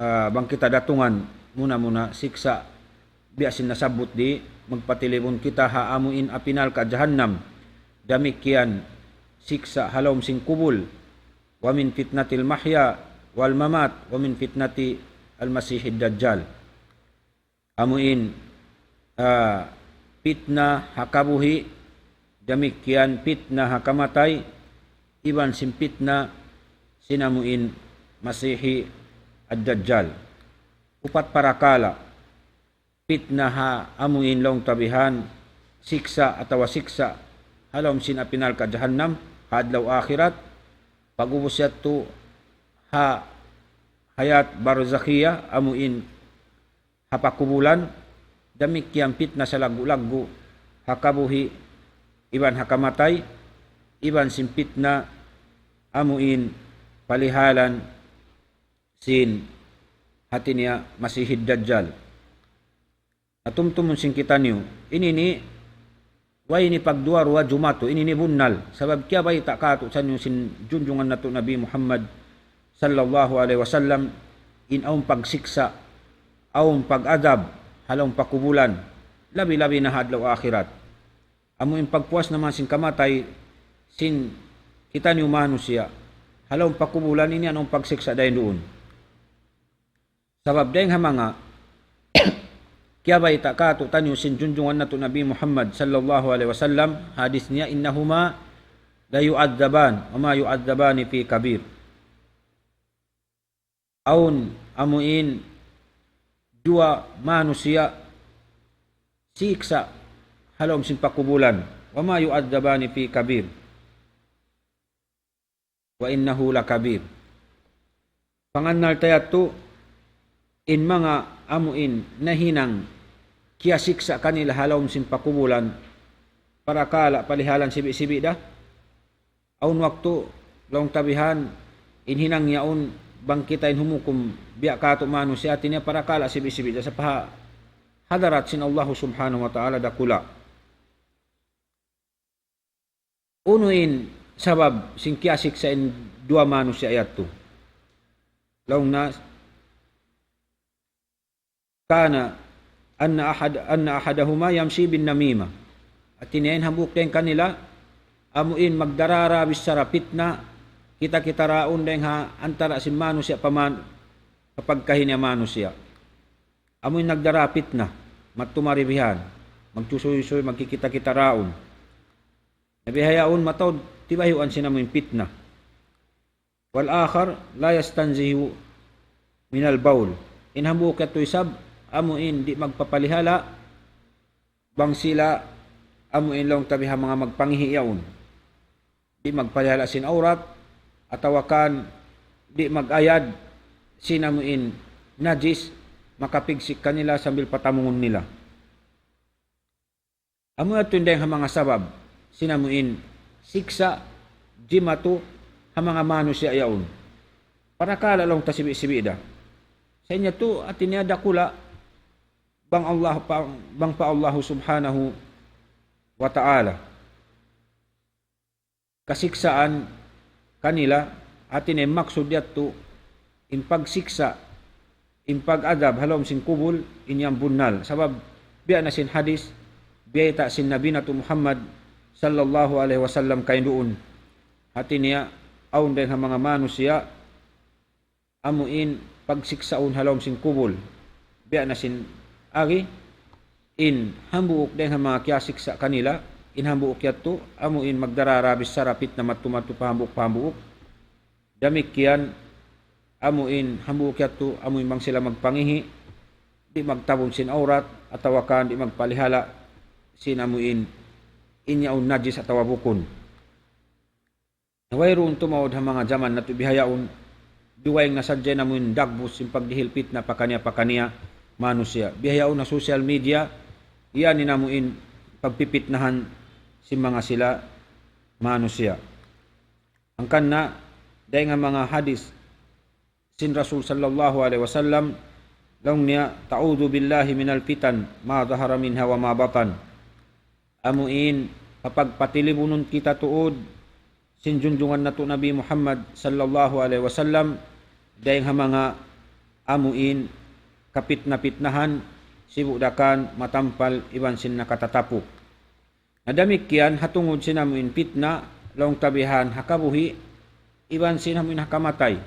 ah, bang kita datungan, muna-muna siksa', biya' sin nasabbut di, magpatilibun kita ha amu in api narka' jahannam, damikkiyan siksa' ha lawm sin kubul, ومن فتنة المحيا والممات ومن فتنة المسيح الدجال. Amu in, ah, pitna ha kabuhi', damikkiyan pitna ha kamatay, iban sin pitna sin amu in Masihi ad-Dajjal. Upat parakala', pitna ha amu in laung ta bihan, siksa' atawa siksa' ha lawm sin api narka' jahannam, ha adlaw akhirat, pag'ubus yadtu ha hayat barzakhiya, amu in ha pakubulan, damikkiyan pitna salaggu'-laggu', ha kabuhi', iban ha kamatay, iban sin pitna, amu in palihalan sin hati niya Masihid Dajjal. Na tumtumun sin kitaniyu, ini ini, way ini pagduwa-ruwa jumatu, ini ini bunnal. Sabab kiyabayta' kātu'niyu sin junjungan natu' Nabi Muhammad sallallahu alayhi wasallam, in awn pagsiksa', awn pag-adab, ha lawm pakubulan, labi-labi na ha adlaw akhirat. Amu in pagpuas naman sin kamatay sin kitaniyu manusiya', ha lawm pakubulan ini awn pagsiksa' dayn duun. Sabab dayng ha manga kiyabayta' kātu'niyu sin junjungan natu' Nabi Muhammad sallallahu alayhi wasallam, hadis niya, إنهما ليعذبان وما يعذبان في كبير. Awn amu in duwa manusiya' siksa' ha lawm sin pakubulan. وما يعذبان في كبير. وإنه لكبير. Pangannal ta yadtu, in manga amu in nahinang kiyasiksa' kanila ha lawm sin pakubulan, parakala' palihalan sibi'-sibi' da. Awn waktu, laung ta bihan, in hinang yaun bang kita in humukum biya' kātu' manusiya', hati niya parakala' sibi'-sibi' da sa pa hadarat sin Allahu Subhanahu wa Ta'ala dakula'. Unu in sabab sin kiyasiksa' in duwa manusiya' yadtu? Laung niya, كان أن أحد، أن أحدهما يمشي بالنميمة. Hati niya in hambuuk dayn kanila, amu in magdarara bichara pitna, kita-kita-raun dayn ha antara' sin manusiya' pa man-, pa pagkahi niya manusiya'. Amu in nagdara pitna, madtu mari bihan, magsusuysuy, magkikita-kita-raun. Na bihaun mataud tibayhuan sin amu in pitna. والآخر لا يستنزه من البول. In hambuuk yadtu isab, amu in di' magpapalihala', bang sila amu in laung ta bihan manga magpangihi' yaun. Di' magpalihala' sin awrat, atawa kan di' mag-ayad sin amu in najis, makapigsik kanila sambil patamungun nila. Amu yadtu in dayng ha manga sabab sin amu in siksa' jimatu ha manga manusiya' yaun. Parakala' laung ta sibi'-sibi' da. Sa' in yadtu hati niya dakula' bang Allah pa, bang pa Allahu Subhanahu wa Ta'ala kasiksaan kanila, hati niya in maksud yadtu, in pagsiksa', in pag-adab ha lawm sin kubul, in yan bunnal. Sabab, biya' na sin hadis, biyayta' sin Nabi natu' Muhammad sallallahu alayhi wasallam kain duun. Hati niya, awn dayng ha manga manusiya', amu in pagsiksaun ha lawm sin kubul. Biya' na sin agi, in hambuuk dayng ha manga kiyasiksa' kanila, in hambuuk yadtu, amu in magdarara bichara pitna madtu-madtu pa hambuuk, pa hambuuk. Damikkiyan, amu in hambuuk yadtu, amu in bang sila magpangihi', di' magtabun sin awrat, atawa kan di' magpalihala' sin amu in, in yaun najis atawa bukun. Na wayruun tumaud ha manga jaman natu' bihaun, dugaing na sadja in amu in dagbus sin pagdihil pitna pakaniya-pakaniya manusiya'. Bihaun ha social media, yan in amu in pagpipitnahan sin manga sila manusiya'. Hangkan na, dayng ha manga hadis, sin Rasul sallallahu alayhi wasallam, laung niya, تعوذ بالله من الفتن ما ظهر منها وما بطن. amuin papagpatilibunun kita tuud sin junjungan natu' Nabi Muhammad sallallahu alayhi wasallam, dayng ha manga amuin kapitna-pitnahan, sibu' da kan matampal iban sin nakatatapuk. Na damikkiyan ha tungud sin amuin pitna, laung ta bihan ha kabuhi', iban sin amuin ha kamatay.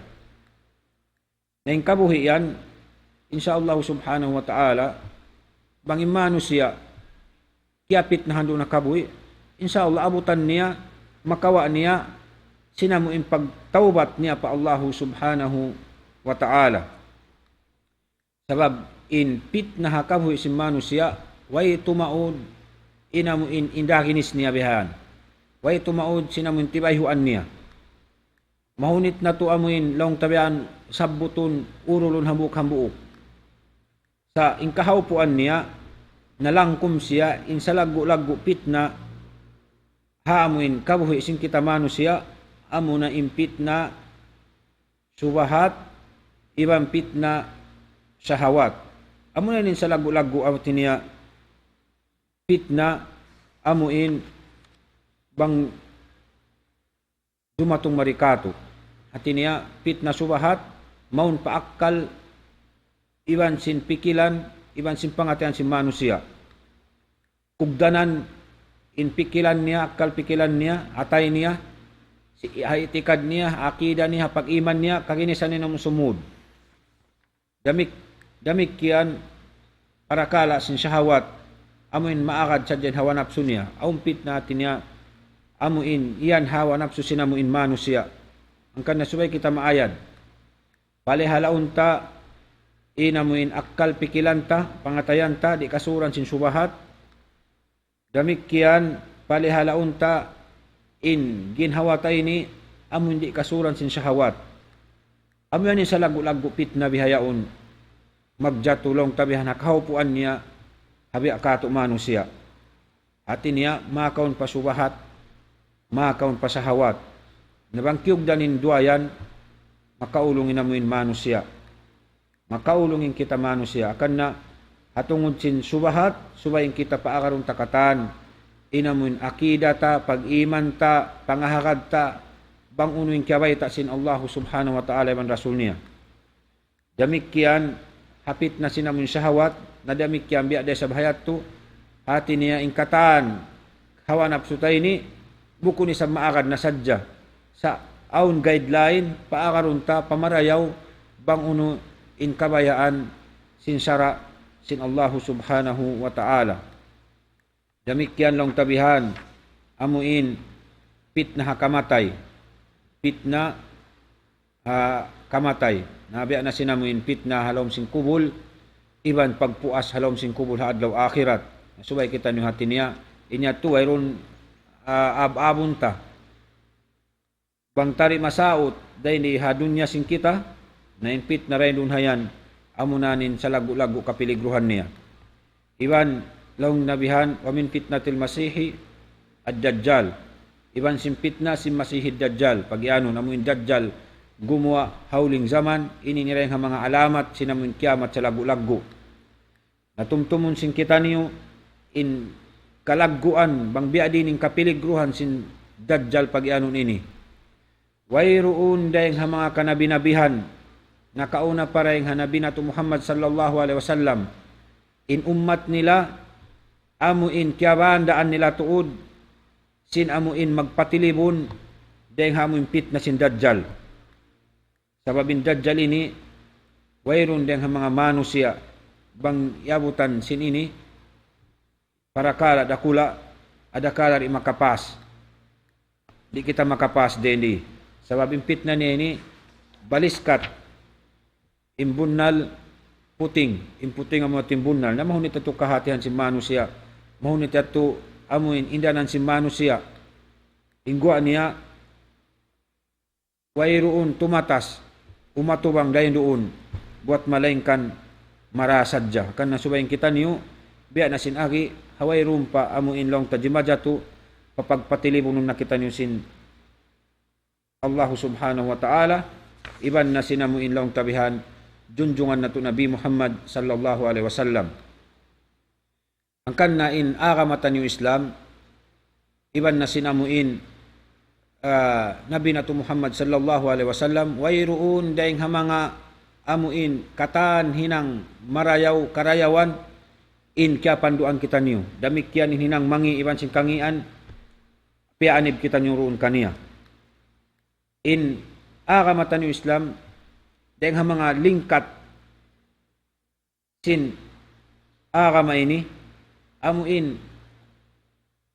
Na in kabuhi' yan, insya Allah subhanahu wa ta'ala, bang in manusiya', kiyapitnahan duun ha kabuhi', insya Allah abutan niya, makawa' niya, sin amuin pagtawbat niya pa Allahu subhanahu wa ta'ala. Sabab in pitna ha kabuhi' sin manusiya', way tumaud, in amuin indaginis niya bihan. Way tumaud, sin amuin tibayhuan niya. Mahunit natu' amuin laung ta bihan sabbutun urulun hambuuk-hambuuk. Sa' in kahaupuan niya, nalangkum siya, in salaggu'-laggu' pitna, ha amuin kabuhi' sin kita manusiya', amuna in pitna subahat, iban pitna sahawat. Amuna in salaggu'-laggu' amu tiniya pitna amuin bang dumatung mari katu'. Hati niya, pitna subahat, mawn pa akkal, iban sin pikilan, iban sin pangatayan sin manusiya'. Kugdanan in pikilan niya, akkal pikilan niya, atay niya, si, ha itikad niya, ha akida niya, ha pag-iman niya, kaginisan niya namu' sumud. Damik-, damikkiyan parakala' sin shahawat, amuin maagad sadja in hawa napsu niya, awn pitna hati niya, amuin yan hawa napsu sin amuin manusiya'. Hangkan na subay kita maayad. Palihalaun ta, in amuin akkal pikilan ta, pangatayan ta, di' kasuran sin subahat, damikkiyan, palihalaun ta in ginhawa ta ini, amu in di' kasuran sin shahawat. Amu yan in salaggu'-laggu' pitna bihaun. Magjatu laung ta bihan ha kahaupuan niya, ha biya' katu' manusiya'. Hati niya, makaun pa subahat, makaun pa shahawat. Na bang kiyugdan in duwa yan, makaulung in amuin manusiya'. Makaulung in kita manusiya'. Hangkan na ha tungud sin subahat, subay in kita paagarun ta katan. In amuin akida ta, pag-iman ta, pangahagad ta, bang unu in kiyabayta' sin Allahu subhanahu wa ta'ala iban Rasul niya. Damikkiyan ha pitna sin amuin shahawat, na damikkiyan biya' da isab ha yadtu, hati niya in katan, hawa napsu ta ini, bukun isab maagad na sadja. Sa' awn guideline, paagarun ta, pamarayaw, bang unu in kabayaan sin sara' sin Allahu subhanahu wa ta'ala. Damikkiyan laung ta bihan, amuin pitna ha kamatay. Pitna ha kamatay. Na biya' na sin amuin pitna ha lawm sin kubul, iban pagpuas ha lawm sin kubul ha adlaw akhirat. Subay kitaniyu hati niya, in yadtu wayruun, ah, ab-abun ta. Bang ta di' masaut, dayn di ha dunya sin kita, na in pitna dayn duun ha yan, amuna in salaggu'-laggu' kapiligruhan niya. Iban laung ta bihan, ومن فتنة المسيح الدجال. Iban sin pitna sin Masihid Dajjal, pagiyanun, amu in Dajjal, gumuwa' ha huling jaman, ini in dayn ha manga alamat, sin amu in kiyamat salaggu'-laggu'. Na tumtumun sin kitaniyu, in kalagguan, bang biya' diin in kapiligruhan sin Dajjal pagiyanun ini. Wayruun dayn ha manga kanabi-nabihan, nakauna pa dayn ha Nabi natu' Muhammad sallallahu alayhi wasallam, in ummat nila, amu in kiyabandaan nila tuud, sin amu in magpatilibun, dayn ha amu in pitna sin Dajjal. Sabab in Dajjal ini, wayruun dayn ha manga manusiya', bang iyabutan sin ini, parakala' dakula', adakala' di' makapas. Di' kita makapas dayn di. Sabab in pitna niya ini, baliskat, in bunnal puting, in puting amu in bunnal. Na mahunit yadtu kahatihan sin manusiya', mahunit yadtu amu in indanan sin manusiya'. In guwa' niya, wayruun tumatas, umatubang dayn duun, buwat malaingkan mara sadja. Hangkan na subay kitaniyu, biya' na sin agi, ha wayruun pa amu in laung ta jimajatu, papagpatilibunun na kitaniyu sin Allahu subhanahu wa ta'ala, iban na sin amu in laung ta bihan, junjungan natu' Nabi Muhammad sallallahu alayhi wasallam. Hangkan na in agama taniyu Islam, iban na sin amuin, ah, Nabi natu' Muhammad sallallahu alayhi wasallam, wayruun dayng ha manga amuin katan hinang marayaw karayawan in kiyapanduan kitaniyu. Damikkiyan in hinang mangi' iban sin kangian, piyaanib kitaniyu duun kaniya. In agama taniyu Islam, dayng ha manga lingkat sin agama ini, amuin,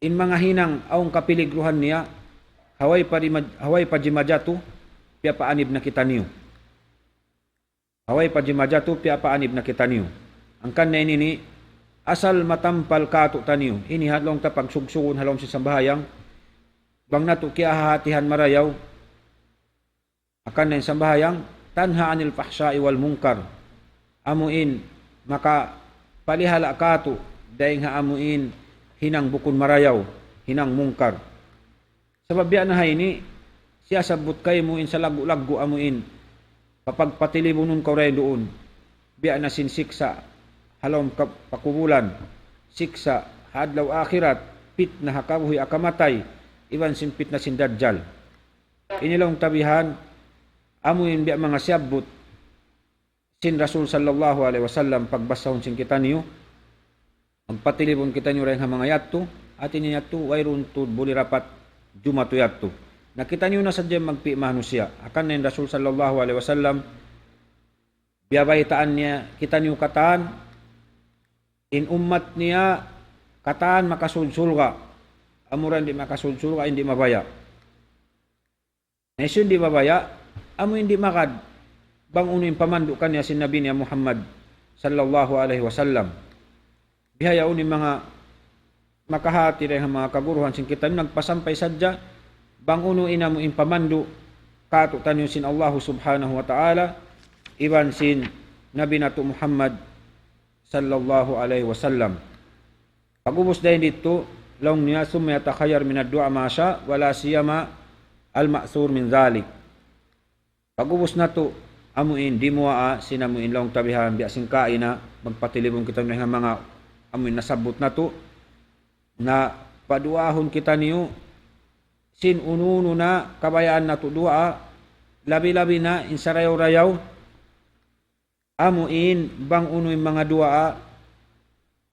in manga hinang awn kapiligruhan niya, ha way pa di ma-, ha way pa di majatu, piyapaanib na kitaniyu. Ha way pa di majatu, piyapaanib na kitaniyu. Hangkan na ini ini, asal matampal katu'taniyu. Ini ha lawm ta pagsugsugun ha lawm sin sambahayang, bang natu' kiyahahatihan marayaw, hangkan na in sambahayang, تنهى عن الفحشاء والمنكر. Amuin, makapalihala' katu', dayng ha amuin, hinang bukun marayaw, hinang mungkar. Sabab biya' na ha ini, siyasabbut kaymu in salaggu'-laggu' amuin, papagpatilibunun kaw dayn duun, biya' na sin siksa', ha lawm ka-, pakubulan, siksa', ha adlaw akhirat, pitna ha kabuhi' ha kamatay, iban sin pitna sin Dajjal. Ini laung ta bihan, amuin biya' manga siyabbut sin Rasul sallallahu alayhi wasallam pagbasahun sin kitaniyu, magpatilibun kitaniyu dayn ha manga yadtu, hati niya yadtu, wayruun tuud buli dapat jumatu yadtu. Na kitaniyu na sadja magpi' manusiya'. Hangkan na in Rasul sallallahu alayhi wasallam, biyabaytaan niya kitaniyu katan, in ummat niya katan makasud surga'. Amura in di' makasud surga', in di' mabaya'. Na hisiyu in di' mabaya', amu in di' magad, bang unu in pamandu' kaniya sin Nabi niya Muhammad sallallahu alayhi wasallam. Bihaun in manga makahati dayn ha manga kaguruhan sin kitaniyu nagpasampay sadja, bang unu in amu in pamandu' katu'taniyu sin Allahu subhanahu wa ta'ala, iban sin Nabi natu' Muhammad sallallahu alayhi wasallam. Pag'ubus dayn didtu, laung niya, ثم يتخير من الدعاء ما شاء، ولا سيما المأثور من ذلك. Pag'ubus natu', amu in dimuwaa, sin amu in laung ta bihan, biya' sin kaina, magpatilibun kitaniyu dayn ha manga, amu in nasabbut natu', na paduwaahun kitaniyu, sin unu-unu na kabayaan natu' duwaa, labi-labi na in sarayaw-rayaw, amu in bang unu in manga duwaa,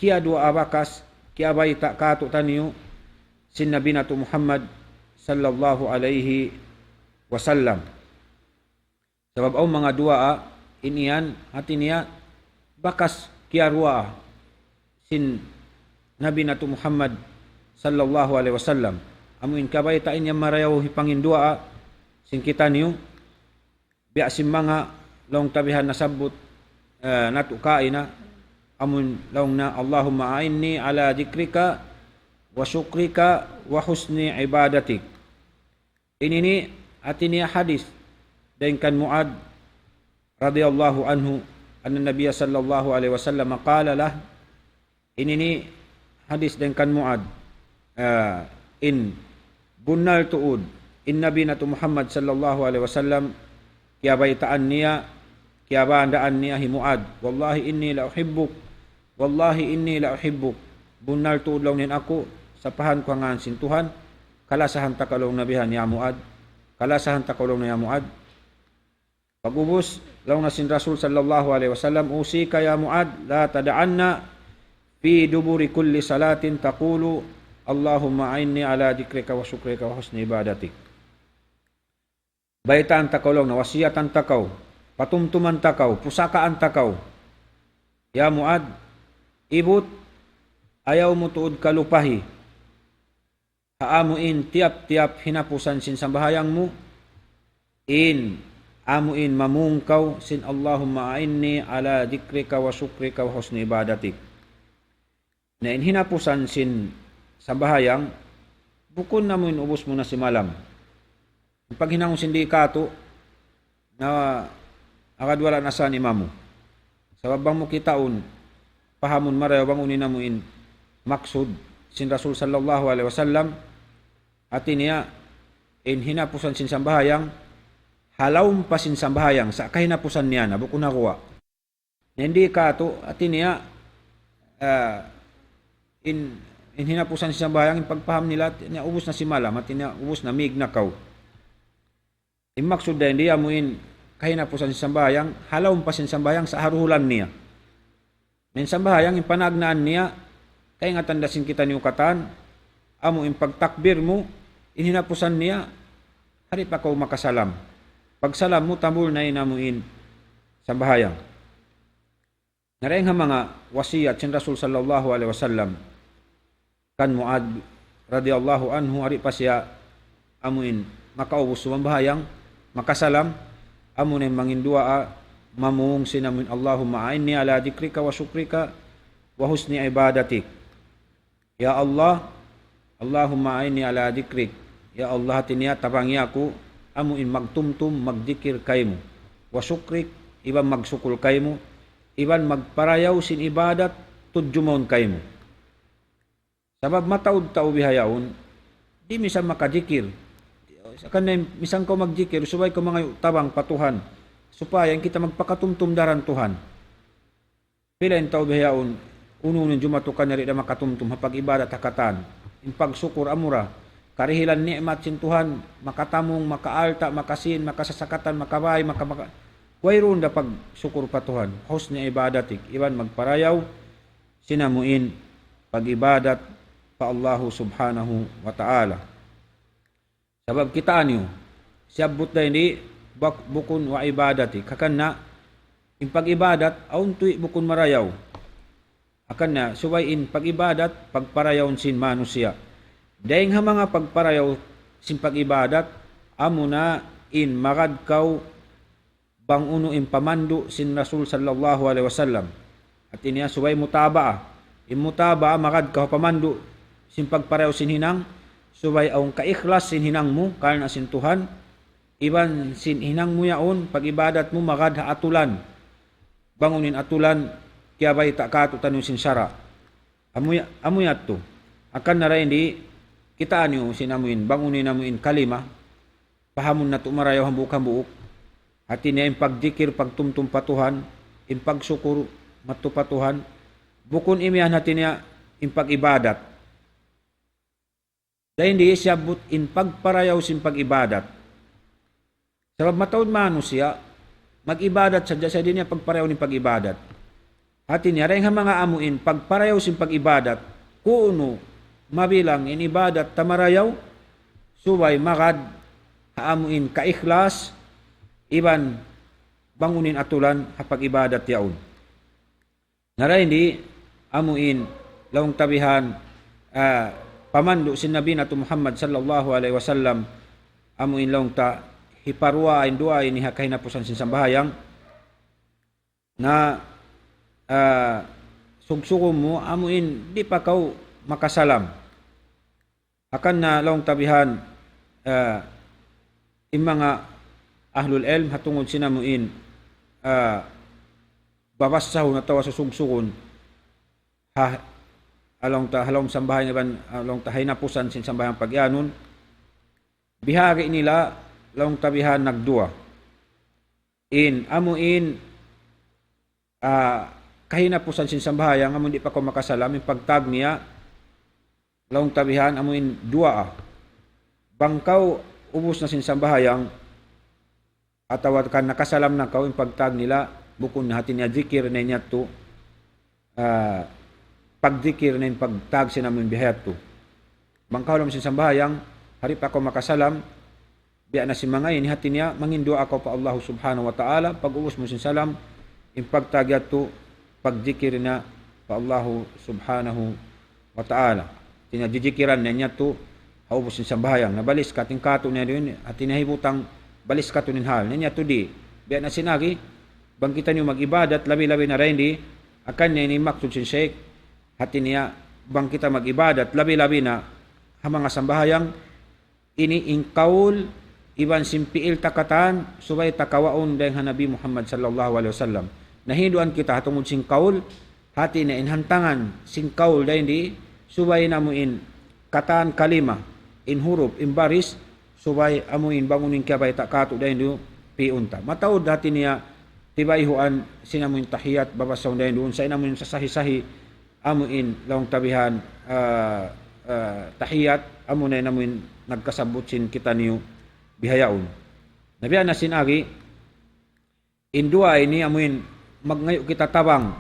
kiyaduwaa bakas, kiyabayta' katu'taniyu, sin Nabi natu' Muhammad sallallahu alayhi wasallam. Sabab awn manga duwaa, in yan, hati niya, bakas kiyaduwaa, sin Nabi natu' Muhammad sallallahu alayhi wasallam. Amu in kabayta' in yan marayaw hipanginduwaa, sin kitaniyu, biya' sin manga laung ta bihan nasabbut, eh, natu' kaina, amu in laung niya, اللهم أعني على ذكرك وشكرك وحسن عبادتك. Ini ini, hati niya hadis, dayn kan Mu'ad radiyallahu anhu, أن النبي صلى الله عليه وسلم قال له, Ini ini hadis dayn kan Mu'ad. Ah, in bunnal tuud, in Nabi natu' Muhammad sallallahu alayhi wasallam, kiyabaytaan niya, kiyabandaan niya hi Mu'ad, والله إني لأحبك، والله إني لأحبك. Bunnal tuud laung niya in aku, sapahan ku ha ngān sin Tuhan, kalasahan ta kaw laung niya bihan ya Mu'ad, kalasahan ta kaw laung niya ya Mu'ad. Pag'ubus, laung na sin Rasul sallallahu alayhi wasallam, أوصيك يا معاذ لا تدعن في دبر كل صلاة تقول اللهم أعني على ذكرك وشكرك وحسن عبادتك. Baytaan ta kaw laung niya, wasiyatan ta kaw, patumtuman ta kaw, pusakaan ta kaw. Ya Mu'ad, ibut, ayaw mu tuud kalupahi ha amu in tiyap-tiyap hinapusan sin sambahayang mu, in amu in mamung kaw sin اللهم أعني على ذكرك وشكرك وحسن عبادتك. Na in hinapusan sin sambahayang, bukun na amu in ubus mu na simalam. In paghinang sin di' katu', na agad wala' na sa' in imamu. Sabab bang mu kitaun, pahamun marayaw bang unu in amu in maksud sin Rasul sallallahu alayhi wasallam, hati niya, in hinapusan sin sambahayang, ha lawm pa sin sambahayang, sa' kahinapusan niya na, bukun ha guwa'. Na in di' katu', hati niya, ah, in In hinapusan sin sambahayang, in pagpaham nila, niya ubus na sin malam, hati niya ubus na, mig na kaw. In maksud dayn di amu in kahinapusan sin sambahayang, ha lawm pa sin sambahayang, sa' ha duhulan niya. In sambahayang, in panagnaan niya, kaingatan da sin kitaniyu katan, amu in pagtakbir mu, in hinapusan niya, di' pa kaw makasalam. Pagsalam mu, tambul na in amu in sambahayang. Na dayn ha manga wasiyat sin Rasul sallallahu alayhi wasallam kan Muadh radiyallahu anhu, di' pa siya amu in makaubus sumambahayang, makasalam, amu na in mangin duwaa, mamung sin amu in, اللهم أعني على ذكرك وشكرك وحسن عبادتك. Ya Allah, اللهم أعني على ذكرك. Ya Allah, hati niya, tabangi aku, amu in magtumtum, magdikir kaymu. وشكرك, iban magsukul kaymu, iban magparayaw sin ibadat, tudju mawn kaymu. Sabab mataud tau bihaun, di' misan makajikir. Sa' kan misan kaw magjikir, subay kaw mangayu' tabang pa Tuhan. Supaya in kita magpakatumtum daran Tuhan. Pila in tau bihaun, unu-unu in jumatu kaniya di' da makatumtum, ha pag-ibadat ha katan. In pagsukur amura, karihilan ni'mat sin Tuhan, makatamung, makaalta', makasin, makasasakatan, makabay, maka, maka, wayruun da pagsukur pa Tuhan. حسن عبادتك, iban magparayaw sin amu in pag-ibadat pa Allahu subhanahu wa ta'ala. Sabab kitaa niyu, siyabbut da ini bak-, bukun وعبادتك. Hangkan na, in pag-ibadat, awn tuud bukun marayaw. Hangkan na, subay in pag-ibadat, pagparayaw sin manusiya'. Dayn ha manga pagparayaw sin pag-ibadat, amu na in magad kaw bang unu in pamandu' sin Rasul sallallahu alayhi wasallam. Hati niya subay mutaba'a. In mutaba'a magad kaw pamandu' sin pagparayaw sin hinang, subay awn kaikhlas sin hinang mu, karna' sin Tuhan, iban sin hinang mu yaun, pag-ibadat mu magad ha atulan. Bang unu in atulan, kiyabayta' kātu'niyu sin sara'. Amu ya-, amu yadtu. Hangkan na dayn di, kitaa niyu sin amu in, bang unu in amu in kalima, pahamun natu' marayaw hambuuk-hambuuk. Hati niya in pagdikir, pagtumtum pa Tuhan, in pagsukur, madtu pa Tuhan. Bukun imiyan hati niya in pag-ibadat. Dayn di siyabbut in pagparayaw sin pag-ibadat. Sabab mataud manusiya', mag-ibadat sadja sa' di' niya pagparayaw in pag-ibadat. Hati niya, dayn ha manga amu in pagparayaw sin pag-ibadat, ku'nu mabilang in ibadat ta marayaw, subay magad ha amu in kaikhlas, iban bang unu in atulan ha pag-ibadat yaun. Na dayn di, amu in laung ta bihan, ah, pamandu' sin Nabi natu' Muhammad sallallahu alayhi wasallam, amu in laung ta hiparuwaa in duwaa ini ha kahinapusan sin sambahayang, na, ah, sugsugun mu, amu in di' pa kaw makasalam. Hangkan na laung ta bihan, ah, in manga ahlul ilm ha tungud sin amu in, ah, babassahun atawa susugsugun, ha, ha laung ta, ha lawm sambahayang iban, ha laung ta ha hinapusan sin sambahayang pag-iyanun, bihagi' nila laung ta bihan nagduwa. In, amu in, ah, kahinapusan sin sambahayang, amu in di' pa kaw makasalam, in pagtag niya, laung ta bihan, amu in duwaa. Bang kaw ubus na sin sambahayang, atawa kan nakasalam na kaw, in pagtag nila, bukun na, hati niya jikir na in yadtu, ah, pagdikir na in pagtag sin amu in biha yadtu. Bang kaw ha lawm sin sambahayang, di' pa kaw makasalam, biya' na sin manga ini, hati niya, mangin duwaa kaw pa Allahu subhanahu wa ta'ala, pag-ubus mu sin salam, in pagtag yadtu, pagdikir na pa Allahu subhanahu wa ta'ala. Hati niya jijikiran na yadtu, ha ubus sin sambahayang. Na baliskat in kātu' niya duun, hati niya hibutang baliskatun in hal. Na yadtu di', biya' na sin agi, bang kitaniyu mag-ibadat, labi-labi na dayn di, hangkan niya ini maksud sin Shaykh, hati niya, bang kita mag-ibadat, labi-labi na ha manga sambahayang, ini in kaul iban sin pi'il ta katan, subay ta kawaun dayn ha Nabi Muhammad sallallahu alayhi wasallam. Na hinduan kita ha tungud sin kaul, hati niya in hantangan sin kaul dayn di, subay na amu in katan kalima, in hurup, in baris, subay amu in bang unu in kiyabayta' kātu' dayn di pi'un ta. Mataud hati niya tibayhuan sin amu in tahiyat, babasahun dayn duun, sa' in amu in sasahi-sahi, amu in laung ta bihan, ah, ah, tahiyat, amu na in amu in nagkasabbut sin kitaniyu bihaun. Na biya' na sin agi, in duwaa ini amu in magngayu' kita tabang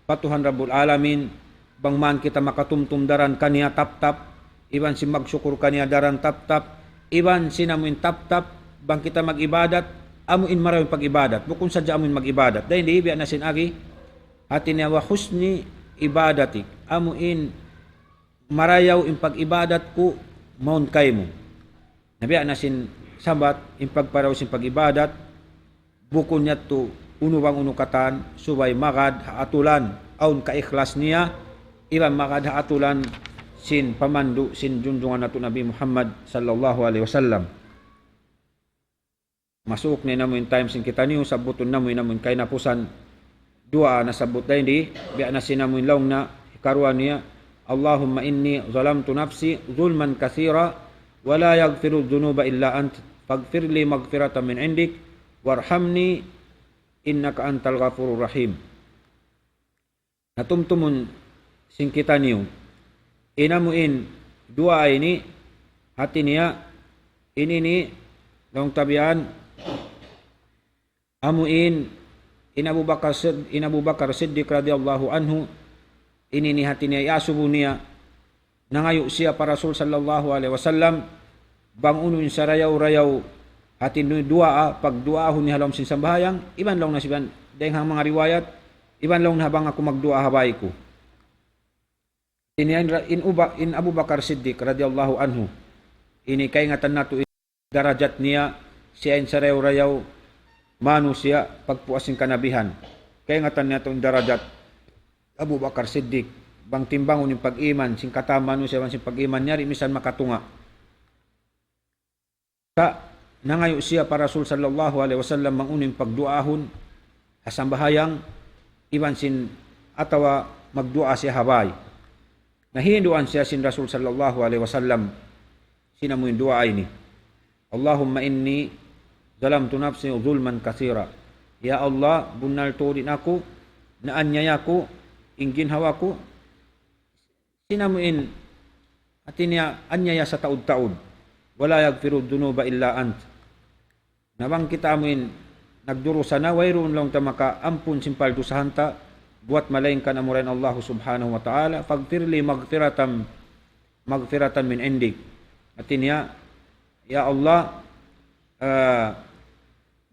pa Tuhan Rabbul Alamin, bang man kita makatumtum daran kaniya taptap, iban sin magsukur kaniya daran taptap, iban sin amu in taptap, bang kita mag-ibadat, amu in marayaw in pag-ibadat, bukun sadja amu in mag-ibadat. Dayn di biya' na sin agi, hati niya وحسن عبادتك, amu in marayaw in pag-ibadat ku mawn kaymu. Na biya' na sin sambat, in pagparayaw sin pag-ibadat, bukun yadtu unu bang unu katan, subay magad ha atulan awn kaikhlas niya, iban magad ha atulan sin pamandu' sin junjungan natu' Nabi Muhammad sallallahu alayhi wasallam. Masuuk na in amu in time sin kitaniyu, sabbutun namu' in amu in kahinapusan duwaa nasabbut dayn di, biya' na sin amu in laung na hikaruwa niya, اللهم إني ظلمت نفسي ظلما كثيرا ولا يغفر الذنوب إلا أنت فاغفر لي مغفرة من عندك وارحمني إنك أنت الغفور الرحيم. Na tumtumun sin kitaniyu. In amu in duwaa ini, hati niya, in ini, laung ta biya' yan, amu in, in Abu Bakar Sid-, in Abu Bakar Siddiq radiyallahu anhu, in ini hati niya, iyasubu niya, nangayu' siya pa Rasul sallallahu alayhi wasallam, bang unu in sarayaw-rayaw hati niya duwaa, pagduwaahun niya ha lawm sin sambahayang, iban laung na siban, dayn ha manga riwayat, iban laung na bang aku magduwaa ha bāy ku. Ini in, in Uba-, in Abu Bakar Siddiq radiyallahu anhu, ini kaingatan natu' in darajat niya, siya in sarayaw-rayaw manusiya' pagpuas sin kanabihan. Kaingatan natu' in darajat Abu Bakar Siddiq, bang timbangun in pag-iman sin katan manusiya' iban sin pag-iman niya, di' misan makatunga'. Sa' nangayu' siya pa Rasul sallallahu alayhi wasallam bang unu in pagduwaahun ha sambahayang iban sin atawa magduwaa siya ha bāy. Na hinduan siya sin Rasul sallallahu alayhi wasallam sin amu in duwaa ini. اللهم إني ظلمت نفسي ظلما كثيرا. Ya Allah, bunnal tuud in aku, naanyaya ku in ginhawa ku, sin amu in, hati niya, anyaya sataud-taud. ولا يغفر الذنوب إلا أنت. Na bang kita amu in nagdurusa na, wayruun laung ta makaampun sin paldusahan ta, buwat malaingkan amura in Allahu subhanahu wa ta'ala, فاغفر لي مغفرة، مغفرة من عندك. Hati niya, ya Allah, ah,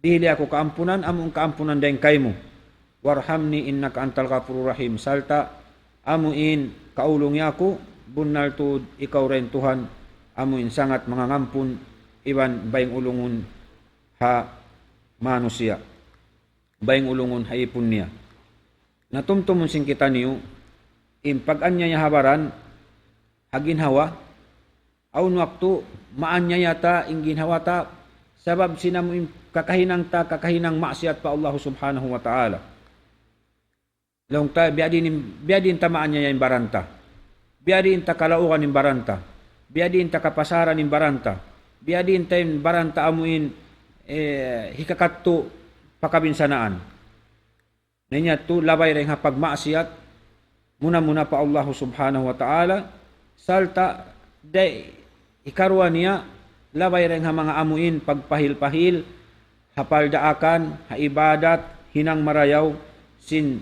dihili aku kaampunan, amu in kaampunan dayn kaymu. وارحمني إنك أنت الغفور الرحيم. Sarta' amu in kaulungi aku, bunnal tuud ikaw da in Tuhan, amu in sangat mangangampun, iban baying ulungun ha manusiya'. Baying ulungun ha ipun niya. Na tumtumun sin kitaniyu, in pag-anyaya ha baran, ha ginhawa, awn waktu maanyaya ta in ginhawa ta, sabab sin amu in kakahinang ta, kakahinang maksiyat pa Allahu subhanahu wa ta'ala. Laung ta, biya' diin, biya' diin ta maanyaya in baran ta. Biya' diin ta kalaugan in baran ta. Biya' diin ta kapasaran in baran ta. Biya' diin ta in baran ta amu in, eh, hikakadtu pa kabinsanaan. Na in yadtu labay dayn ha pagmaksiyat, muna-muna pa Allahu subhanahu wa ta'ala, sarta' dayn hikaruwa niya, labay dayn ha manga amu in pagpahil-pahil, ha paldaakan, ha ibadat, hinang marayaw, sin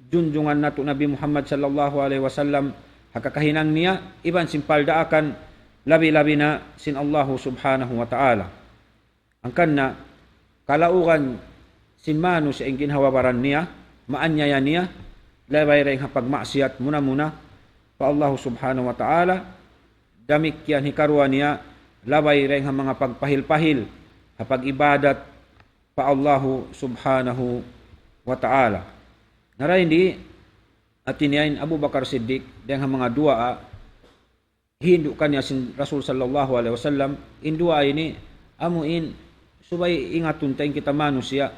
junjungan natu' Nabi Muhammad sallallahu alayhi wasallam, ha kakahinang niya, iban sin paldaakan, labi-labi na sin Allahu subhanahu wa ta'ala. Hangkan na, kalaugan sin manusiya' in ginhawa-baran niya, maanyaya niya, labay dayn ha pagmaksiyat muna-muna pa Allahu subhanahu wa ta'ala, damikkiyan hikaruwa niya, labay dayn ha manga pagpahil-pahil, ha pag-ibadat pa Allahu subhanahu wa ta'ala. Na dayn di, hati niya in Abu Bakar Siddiq, dayn ha manga duwaa, hindu' kaniya sin Rasul sallallahu alayhi wasallam, in duwaa ini, amu in, subay ingatun ta in kita manusiya',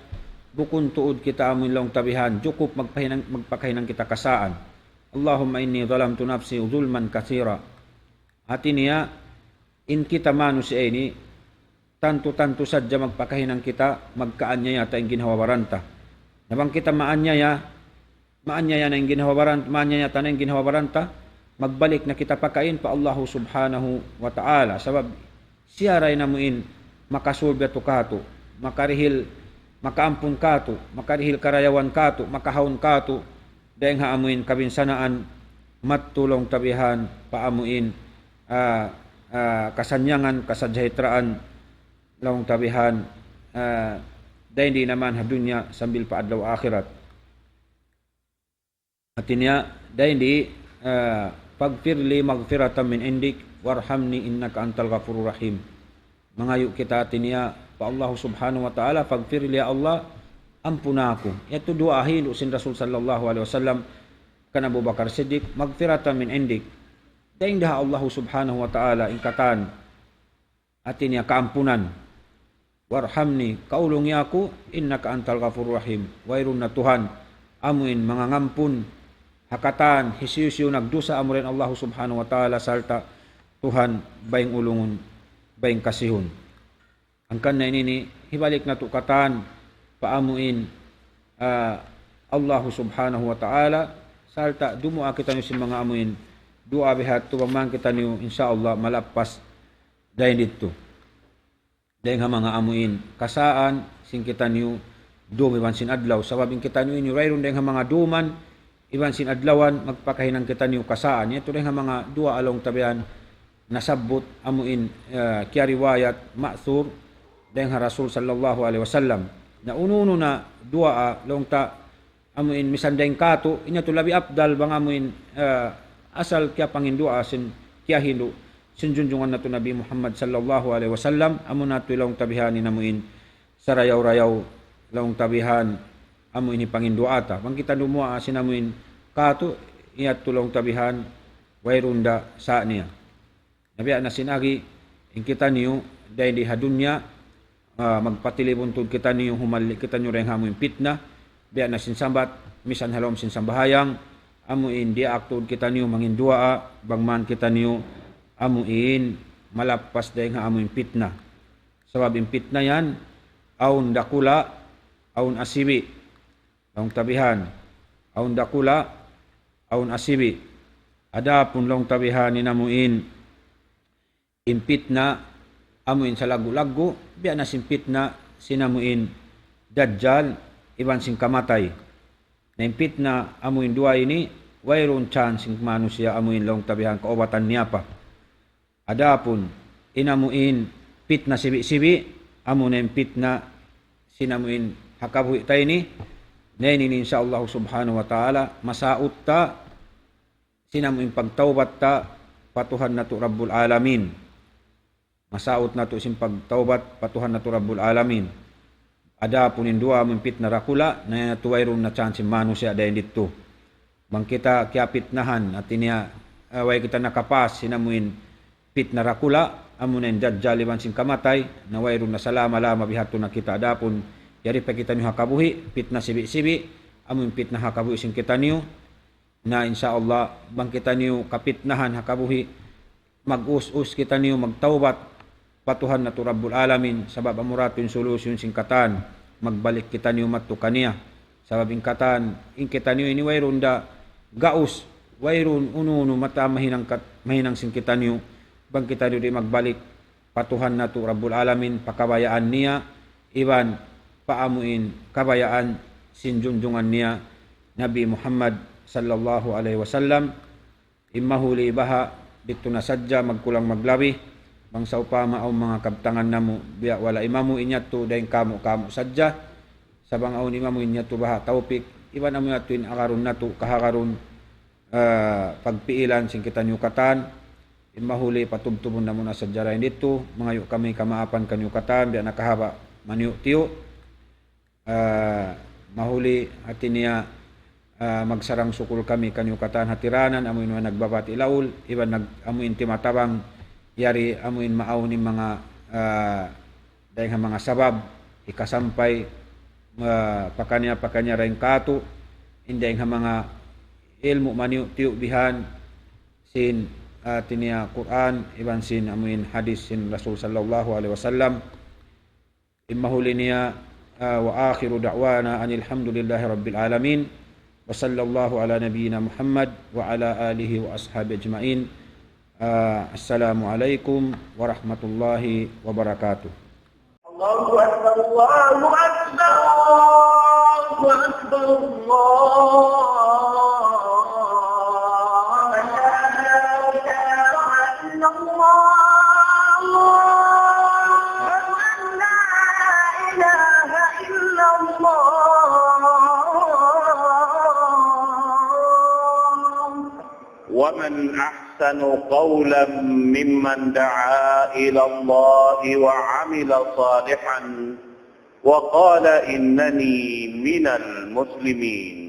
bukun tuud kita amu in laung ta bihan, jukup magpahinang, magpakahinang kita kasaan. اللهم إني ظلمت نفسي ظلما كثيرا. Hati niya, in kita manusiya' ini, tantu-tantu sadja magpakahinang kita, magkaanyaya ta in ginhawa-baran ta. Na bang kita maanyaya, maanyaya na in ginhawa-baran, maanyaya ta na in ginhawa-baran ta, magbalik na kita pakain pa Allahu Subhanahu wa Ta'ala. Sabab siya da in amuin makasulbi yadtu kātu', makarihil, makaampun kātu', makarihil karayawan kātu', makahaun kātu', dayng ha amuin kabinsanaan, madtu laung ta bihan pa amuin, ah, ah, kasannyangan, kasajahitraan, laung ta bihan, ah, dayng di naman ha dunya sambil pa adlaw akhirat. Hati niya, dayng di, ah, فاغفر لي مغفرة من عندك وارحمني إنك أنت الغفور الرحيم. Mangayu' kita hati niya pa Allah Subhanahu wa Ta'ala, فاغفر لي, ya Allah, ampuna aku. Yadtu duwaa hindu' sin Rasul sallallahu alayhi wasallam kan Abu Bakar Siddiq, مغفرة من عندك. Dayng da ha Allah Subhanahu wa Ta'ala in katan, hati niya kaampunan. وارحمني, kaulungi aku, إنك أنت الغفور الرحيم. Wayruun na Tuhan amuin mangangampun ha katan hisiyu-siyu nagdusa amura in Allah Subhanahu wa Ta'ala, sarta' Tuhan bayng ulungun, bayng kasihun. Hangkan na ini, hibalik natu' katan pa amuin, ah, Allah Subhanahu wa Ta'ala, sarta' dumuwaa kitaniyu sin manga amuin duwaa biha' tu bang man kitaniyu, insya Allah, malappas dayng didtu. Dayng ha manga amuin kasaan sin kitaniyu dum iban sin adlaw. Sabab in kitaniyu ini wayruun dayng ha manga duman iban sin adlawan, magpakahinang kitaniyu kasaan. Yadtu dayng ha manga duwaa laung ta bihan nasabbut amuin, eh, kiyariwayat, ma'thur, dayng ha Rasul sallallahu alayhi wasallam. Na unu-unu na duwaa laung ta amuin misan dayng kātu', in yadtu labi afdal bang amuin, eh, asal kiyapanginduwaa sin, kiyahindu' sin junjungan natu' Nabi Muhammad sallallahu alayhi wasallam, amuna yadtu laung ta bihan in amuin sarayaw-rayaw laung ta bihan amuin hipanginduwaa ta. Bang kita dumuwaa sin amuin kātu', in yadtu laung ta bihan wayruun da sa' niya. Na biya' na sin agi, in kitaniyu, dayng di ha dunya, ah, magpatilibun tuud kitaniyu, humalli' kitaniyu dayng ha amuin pitna, biya' na sin sambat, misan ha lawm sin sambahayang, amuin diyaak tuud kitaniyu manginduwaa, bang man kitaniyu, amuin malappas dayng ha amuin pitna. Sabab in pitna yan, awn dakula', awn asibi'. Laung ta bihan, awn dakula', awn asibi'. Adapun laung ta bihan in amuin, in pitna, amuin salaggu'-laggu', biya' na sin pitna sin amuin Dajjal, iban sin kamatay. Na in pitna amuin duwa ini, wayruun chance sin manusiya' amuin laung ta bihan kaubatan niya pa. Adapun in amuin pitna sibi'-sibi', amuna in pitna sin amuin ha kabuhi' ta ini, na ini, insya Allah Subhanahu wa Ta'ala, masaut ta sin amuin pagtawbat ta pa Tuhan natu' Rabbul Alamin. Masaut natu' sin pagtawbat pa Tuhan natu' Rabbul Alamin. Adapun in duwa amuin pitna dakula', na yan natu' wayruun na chance sin manusiya' dayng didtu. Bang kita kiyapitnahan, hati niya, eh, way kita nakapas sin amuin pitna dakula', amuna in Dajjal iban sin kamatay, na wayruun na salama-lama biha' tu na kita. Adapun yari pa kitaniyu ha kabuhi', pitna sibi'-sibi', amuin pitna ha kabuhi' sin kitaniyu, na insya Allah, bang kitaniyu kapitnahan ha kabuhi', mag-us-us kitaniyu magtawbat pa Tuhan natu' Rabbul Alamin, sabab amura yadtu in solution sin katan, magbalik kitaniyu madtu kaniya. Sabab in katan, in kitaniyu ini wayruun da gaus, wayruun unu-unu mata mahinang kat-, mahinang sin kitaniyu, bang kitaniyu di' magbalik pa Tuhan natu' Rabbul Alamin, pa kabayaan niya, iban pa amuin kabayaan sin junjungan niya, Nabi Muhammad sallallahu alayhi wasallam. In mahuli baha', didtu na sadja, magkulang maglabi. Bang sawpama awn manga kabtangan namu', biya' wala' imamu, in yadtu dayng kāmu'-kāmu' sadja. Sa' bang awn imamu in yadtu baha' tawpik, iban amu yadtu in agarun natu', kahagarun, eh, pagpiilan sin kitaniyu katan. In mahuli, patubtubun namu' na sadja dayn didtu, mangayu' kami kamaapan kaniyu katan, biya' na kahaba' maniyu'-tiyu'. Ah, mahuli hati niya, ah, magsarang-sukul kami kaniyu katan hatiranan, amu in nagbabati' laul, iban nag-, amu in timatabang, yari amu in maawn in manga, ah, dayng ha manga sabab, hikasampay, ah, pakaniya-pakaniya dayn kātu', in dayng ha manga ilmu' maniyu'-tiyu' bihan, sin, ah, hati niya Qur'an, iban sin amu in hadis sin Rasul sallallahu alayhi wasallam. In mahuli niya, ah, وآخر دعوانا أن الحمد لله رب العالمين. وصلى الله على نبينا محمد وعلى آله وأصحابه أجمعين. آه، السلام عليكم ورحمة الله وبركاته. الله أكبر، الله أكبر، الله أكبر، الله أكبر. أشهد أن لا إله إلا الله. أشهد أن لا إله إلا الله. ومن أحسن قولا ممن دعا إلى الله وعمل صالحا وقال إنني من المسلمين.